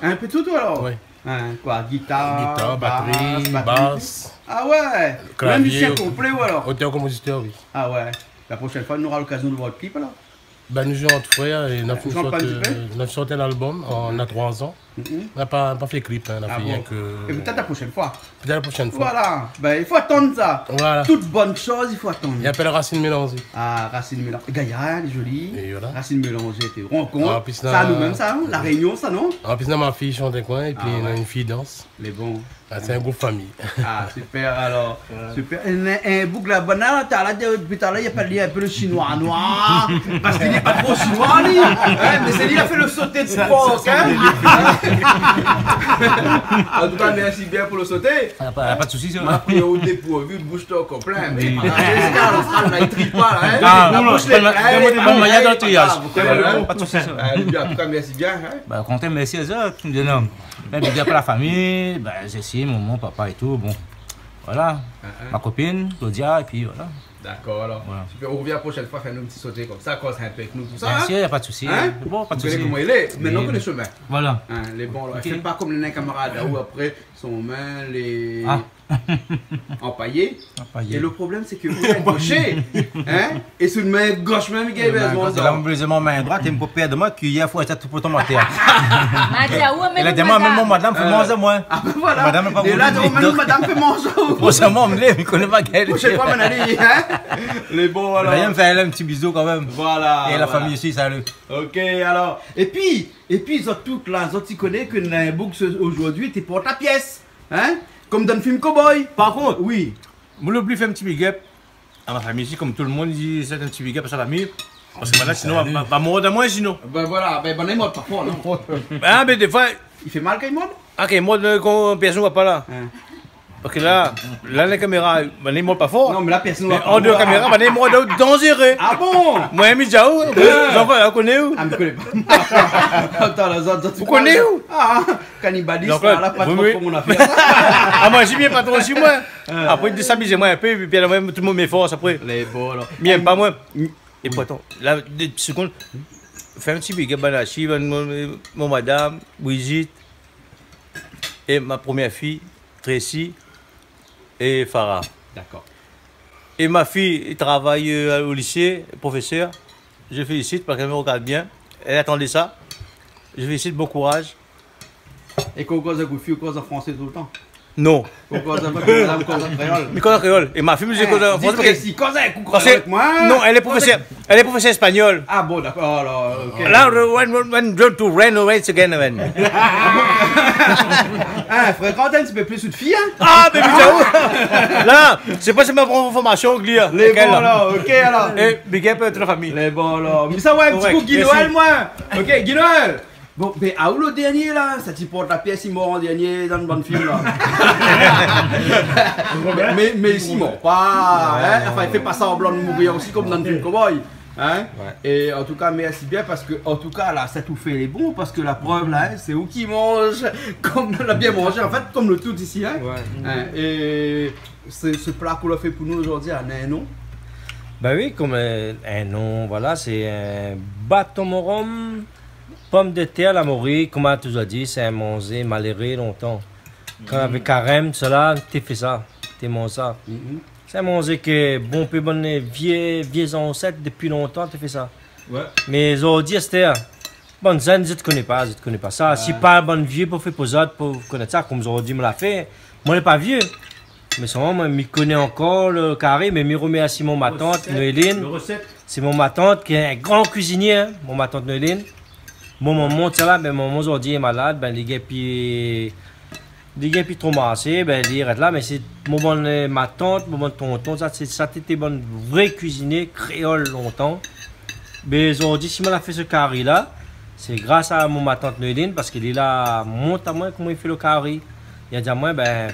In pé tout, alor ? Oui. In, koi, gitar, batri, bas. Ah oué. Klavié, mizisien konplé, ou alor ? Otèr, konpozitèr, oui. Ah oué. La proshèn foi, nou nora lokazion de voir out klip, alor. Bin, nou zoué ant frèr é nou la fine sort, nou la fine sort in album an, na troi zan. Nou la pa, pa fé klip, in, nou la fé rienk... É pétèt la proshèn foi. Pétèt la proshèn foi. Voilà. Bin, i fo atann sa. Voilà. Tout bone shoz, i fo atann. I apèl Rasine Mélanzé. Ah, Rasine Mélanzé. Gayar, lé zoli. É voilà. Rasine Mélanzé, té rankont. An plis, sa, nou mèm, sa, in, La Rényon, sa, non ? An plis, na ma fiy i shant in koin, épi na in fiy i dans. Mé bon. Ah, sé in group fami. Ah, super, alor. Oué. Super. In, in boug la, banna la, talèr la, dopi talèr la, i apèl ali in pé le shinoi noir. Parske li lé pa tro shinoi, li. In, mé sé li la fé le soté de por, in. An tou ka, mèrsi bien pou le soté. Ah, pa, pa de sousi, sa. Ma pri aou dépourvu, boush ankor plin, mé... Oui. Ah, sé sa, la, la, li tri pa, la, in. Ah, la boush lé plin, pa de sousi, sa. Ah, lé bien, an tou ka, mèrsi bien, in. Bin, kontan, mèrsi azot, tout le moun. Bin, big up a la fami, bin, Jessie, momon, papa é tout, bon. Voilà. Ah, ah. Ma kopine, Claudia, épi voilà. Dakor, alor. Voilà. Super, ou revien la proshèn foi, fé anou in ti soté konmsa, koz in pé avèk nou, tout sa, in ? Bien sir, na pa de sousi. In ? Bon, pa de sousi. Ou koné koman i lé, mintnan ou koné le shomin. Voilà. In, lé bon, la. OK. Fé pa kom le kamarad, ou apré, son min lé... Ah. Anpayé. Anpayé. É le problèm, sé ke ou lé goshé, in ? É sé out min gosh mèm, li gingn bézoin. Min gosh, la, mon bézoin, mon min droit, é mon papa i di amoin ke yèr foi, sa tout pou ton maté. Ma di aou, mé la, mon madam, mèm mon madam fé manzé amoin. Ah, bin voilà. Madam la pa voulu. É la, mèm out madam fé manzé aou. Bon, sa, moin, mi lé, mi koné pa kèl. Proshèn foi, mon ami, in ? Lé bon, alor. D'ailleurs, mi fé in ti bizou kan mèm. Voilà, voilà. É la fami osi, salu. OK, alor. Épi, épi, zot tout la, zot i koné ke néna in boug se, zordi, té port la piès. In ? Kom dan le film Cowboy. Par kont, oui, moin la oubli fé in ti big up a ma fami isi, kom tout le moun, mi di, sé in ti big up a sa fami. Parske banna, sinon, va, va, va mord amoin, sinon. Bin voilà, bin, banna i mord pa for, non ? Ah, mé défoi... I fé mal kan i mord ? Ah, kan i mord, euh, kan pèrsone i voi pa la. In. Parske la, la, la kaméra, banna i mord pa for. Non, mé la, pèrsone i voi pa. Mé an déor kaméra, banna i mord danzéré. Ah bon ? Moin, mi di aou, zanfan, ou koné ou ? Ah, mi koné pa. Atann, la, zot, zot... Ou koné ou ? Ah, kanibalis, la, la, pa tro, tro mon afèr, sa. Ah, moin, mi di bien pa tro osi, moin. Apré, déstabiliz amoin in pé, épi la, moin, tout le moun mèt fors apré. Lé bon, alor. Mi èm pa, moin. É pourtan, la, dé ti segonn, fé in ti big up, banna isi, mon, mon madam, Brigitte, é ma promièr fiy, Tracy, é Farah. Dakor. É ma fiy i travay, euh, o lisé, profésèr. Je félicite parske èl i rogard bien. Èl i atann sa. Je félicite, bon kouraz. É kan ou koz avèk out fiy, ou koz an fransé toultan ? Non. Ou koz avèk madam, ou koz an kréol ? Mi koz an kréol. É ma fiy, mi koz an fransé. Di Tracy, koz avèk ou kréol avèk moin. Non, èl lé profésèr. Èl lé profésèr espagnol. Ah bon, dakor, alor, OK. La, when, when, when, don't to rain, rain again, when. Ah, frékant in ti pé plis out fiy, in ? Ah, mé putain, oh ! La, sé pa, sé ma promièr formasion, Glia. Lé bon, la. OK, alor. É big up, euh, tout la fami. Lé bon, alor. Mé sa, oué, in ti kou Guy Noël, moin. OK, Guy Noël. Bon, bin, aou le dèrnié, la, sa ti port la piès, i mor an dèrnié dan le bann film, la. Mé, mé, mé isi, i mor pa, in. Anfin, i fé pa sanblan de mourir osi, kom dan le film Cowboy. Hein ? Ouais. É an tou ka, mèrsi bien parske, an tou ka, la, sat ou fé lé bon, parske la prèv, la, hein, sé ou ki manz, konm nou la bien manzé, an fèt, konm nou tout isi, hein ? Ouais. Hein, é sé, sé pla k'ou la fé pou nou zordi, néna in non ? Ben oui, konm, euh, in non, voilà, sé in baton morom, pomdetèr, lamori, konm ma la touzour di, sé in manzé maléré lontan. Kan navé karèm, sèla, té fé sa, té manz sa. Mhm. Sé in manzé ke bonpé bann vié, vié zansèt dopi lontan té fé sa. Ouais. Mé zordi, astèr, bann zèn, zot i koné pa, zot i koné pa sa. Ouais. Si pa bann vié pou fé pou zot, pou konèt sa, konm zordi, moin la fé, moin lé pa vié. Mé solman, moin, mi koné ankor lo kari, mé mi romèrsi mon matant, Noéline. Lo rosèt. Sé mon matant ki lé in gran kuizinié, hein, mon matant Noéline. Bon, momon, sa va, mé momon zordi lé malad, ben, li gingn pi Li gingn pi tro marsé, ben, li rès la, mé sé mon bann, euh, matant, mon bann tonton, sa, sé, sa té, té bann vré kuizinié kréol lontan. Mé zordi, si moin la fé se kari la, sé gras a mon matant Noéline, parske li la mont amoin koman i fé lo kari. Li la di amoin, ben,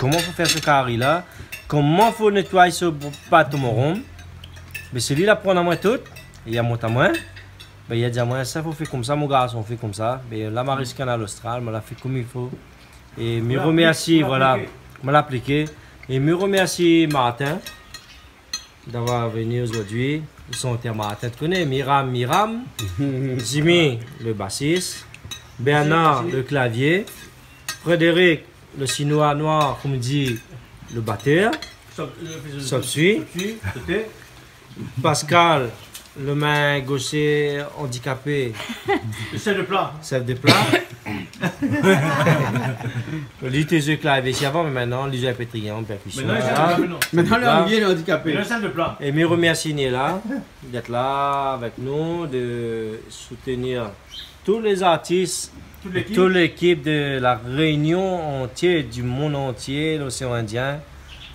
koman fo fé se kari la, koman fo nétoiy se baton morom. Mé sé li la aprann amoin tout, li la mont amoin. Ben, li la di amoin, sa fo fé konmsa, mon garson, fé konmsa. Ben, la, ma ariv Kanal Austral, moin la fé konm i fo. É mi romèrsi, voilà, moin la apliké. É mi romèrsi Martin d'avoir venu aujourd'hui. Son té Martin, ou koné, Miram, Miram, Jimmy, le bassiste, Bernard, le clavier, Frédéric, le chinois noir, konm di, le batèr. Sop-, euh, Sopsui. Sopsui, té. Pascal, le min goshié andikapé. Le chef de plat. Chef de plat. Li té zoué klavié isi avan, mé mintnan, li zoué in pé triang, pèrkusion. Mintnan, li zoué klavié, mintnan. Mintnan, li lé andikapé. Mintnan, chef de plat. É mi romèrsi Niela d'èt la avèk nou, de soutenir tout lé zartis, tout lékip. Tout lékip de La Rénion antié, du mond antié, l'océan Indien,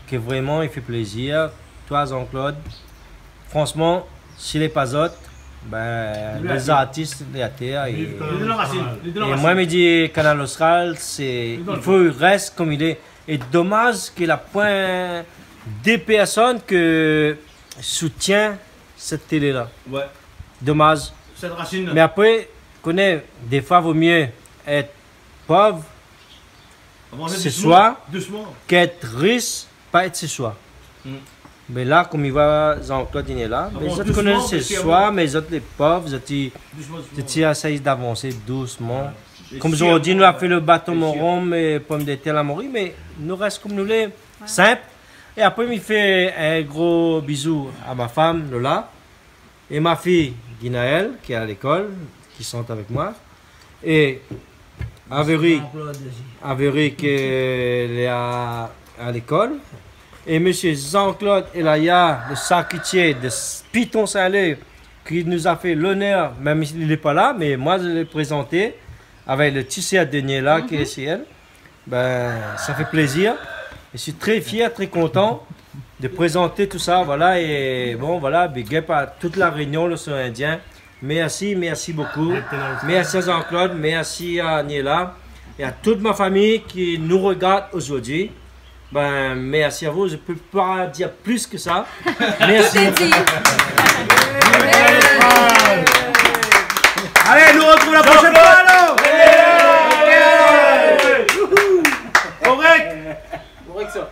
ke vréman i fé plézir. Toi, Jean-Claude, fransman, si lé pa zot, ben, lé zartis lé atèr. Viv Kanal Austral. É, é moin, mi di, Kanal Austral, sé, i fo i rès konm i lé. É domaz ke la poin dé pèrsone ke soutien sèt télé la. Ouais. Domaz. Sèt rasine la. Mé apré, koné, défoi, vo mié èt pov, avanc dousman, sé soi, k'èt ris, pa èt sé soi. Mm. Mé la, konm i voi Jean-Claude i lé la, mé zot i koné sé soi, mé zot lé pov, zot i, zot i éséy d'avansé dousman. Konm zordi, nou la fé lo baton morom é pomdetèr, lamori, mé nou rès konm nou lé, sinp. É apré, mi fé in gro bizou a ma fanm, Lola. É ma fiy, Guinaëlle, ki lé a lékol, ki shant avèk moin. É Avery, Jean-Claude osi. Avery, ki lé a, a lékol. É mésyé Jean-Claude Elaya, le sharkitié de S-, Piton Saint-Leu, ki nou la fé lonèr, mèm si li lé pa la, mé moin, mi la prézanté avèk le ti sèr Daniela, ki lé shé èl. Ben, sa fé plézir. Je suis très fier, très content de présenter tout ça, voilà, é bon, voilà, big up à toute La Réunion, l'océan Indien. Merci, merci beaucoup. Merci à Jean-Claude, merci à Niela et à toute ma famille qui nous regarde aujourd'hui. Ben, merci à vous, je peux pas dire plus que ça. Merci. Tout est dit. Allez, nou retrouv la proshèn foi, alor. Korèk. Korèk, sa.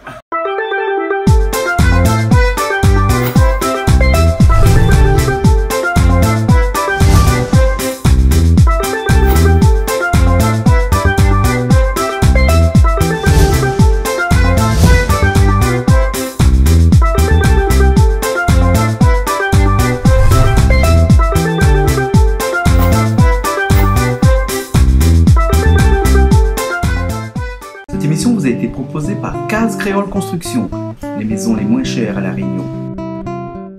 Cette émission vous a été proposée par Case Créole Construction, les maisons les moins chères à La Réunion.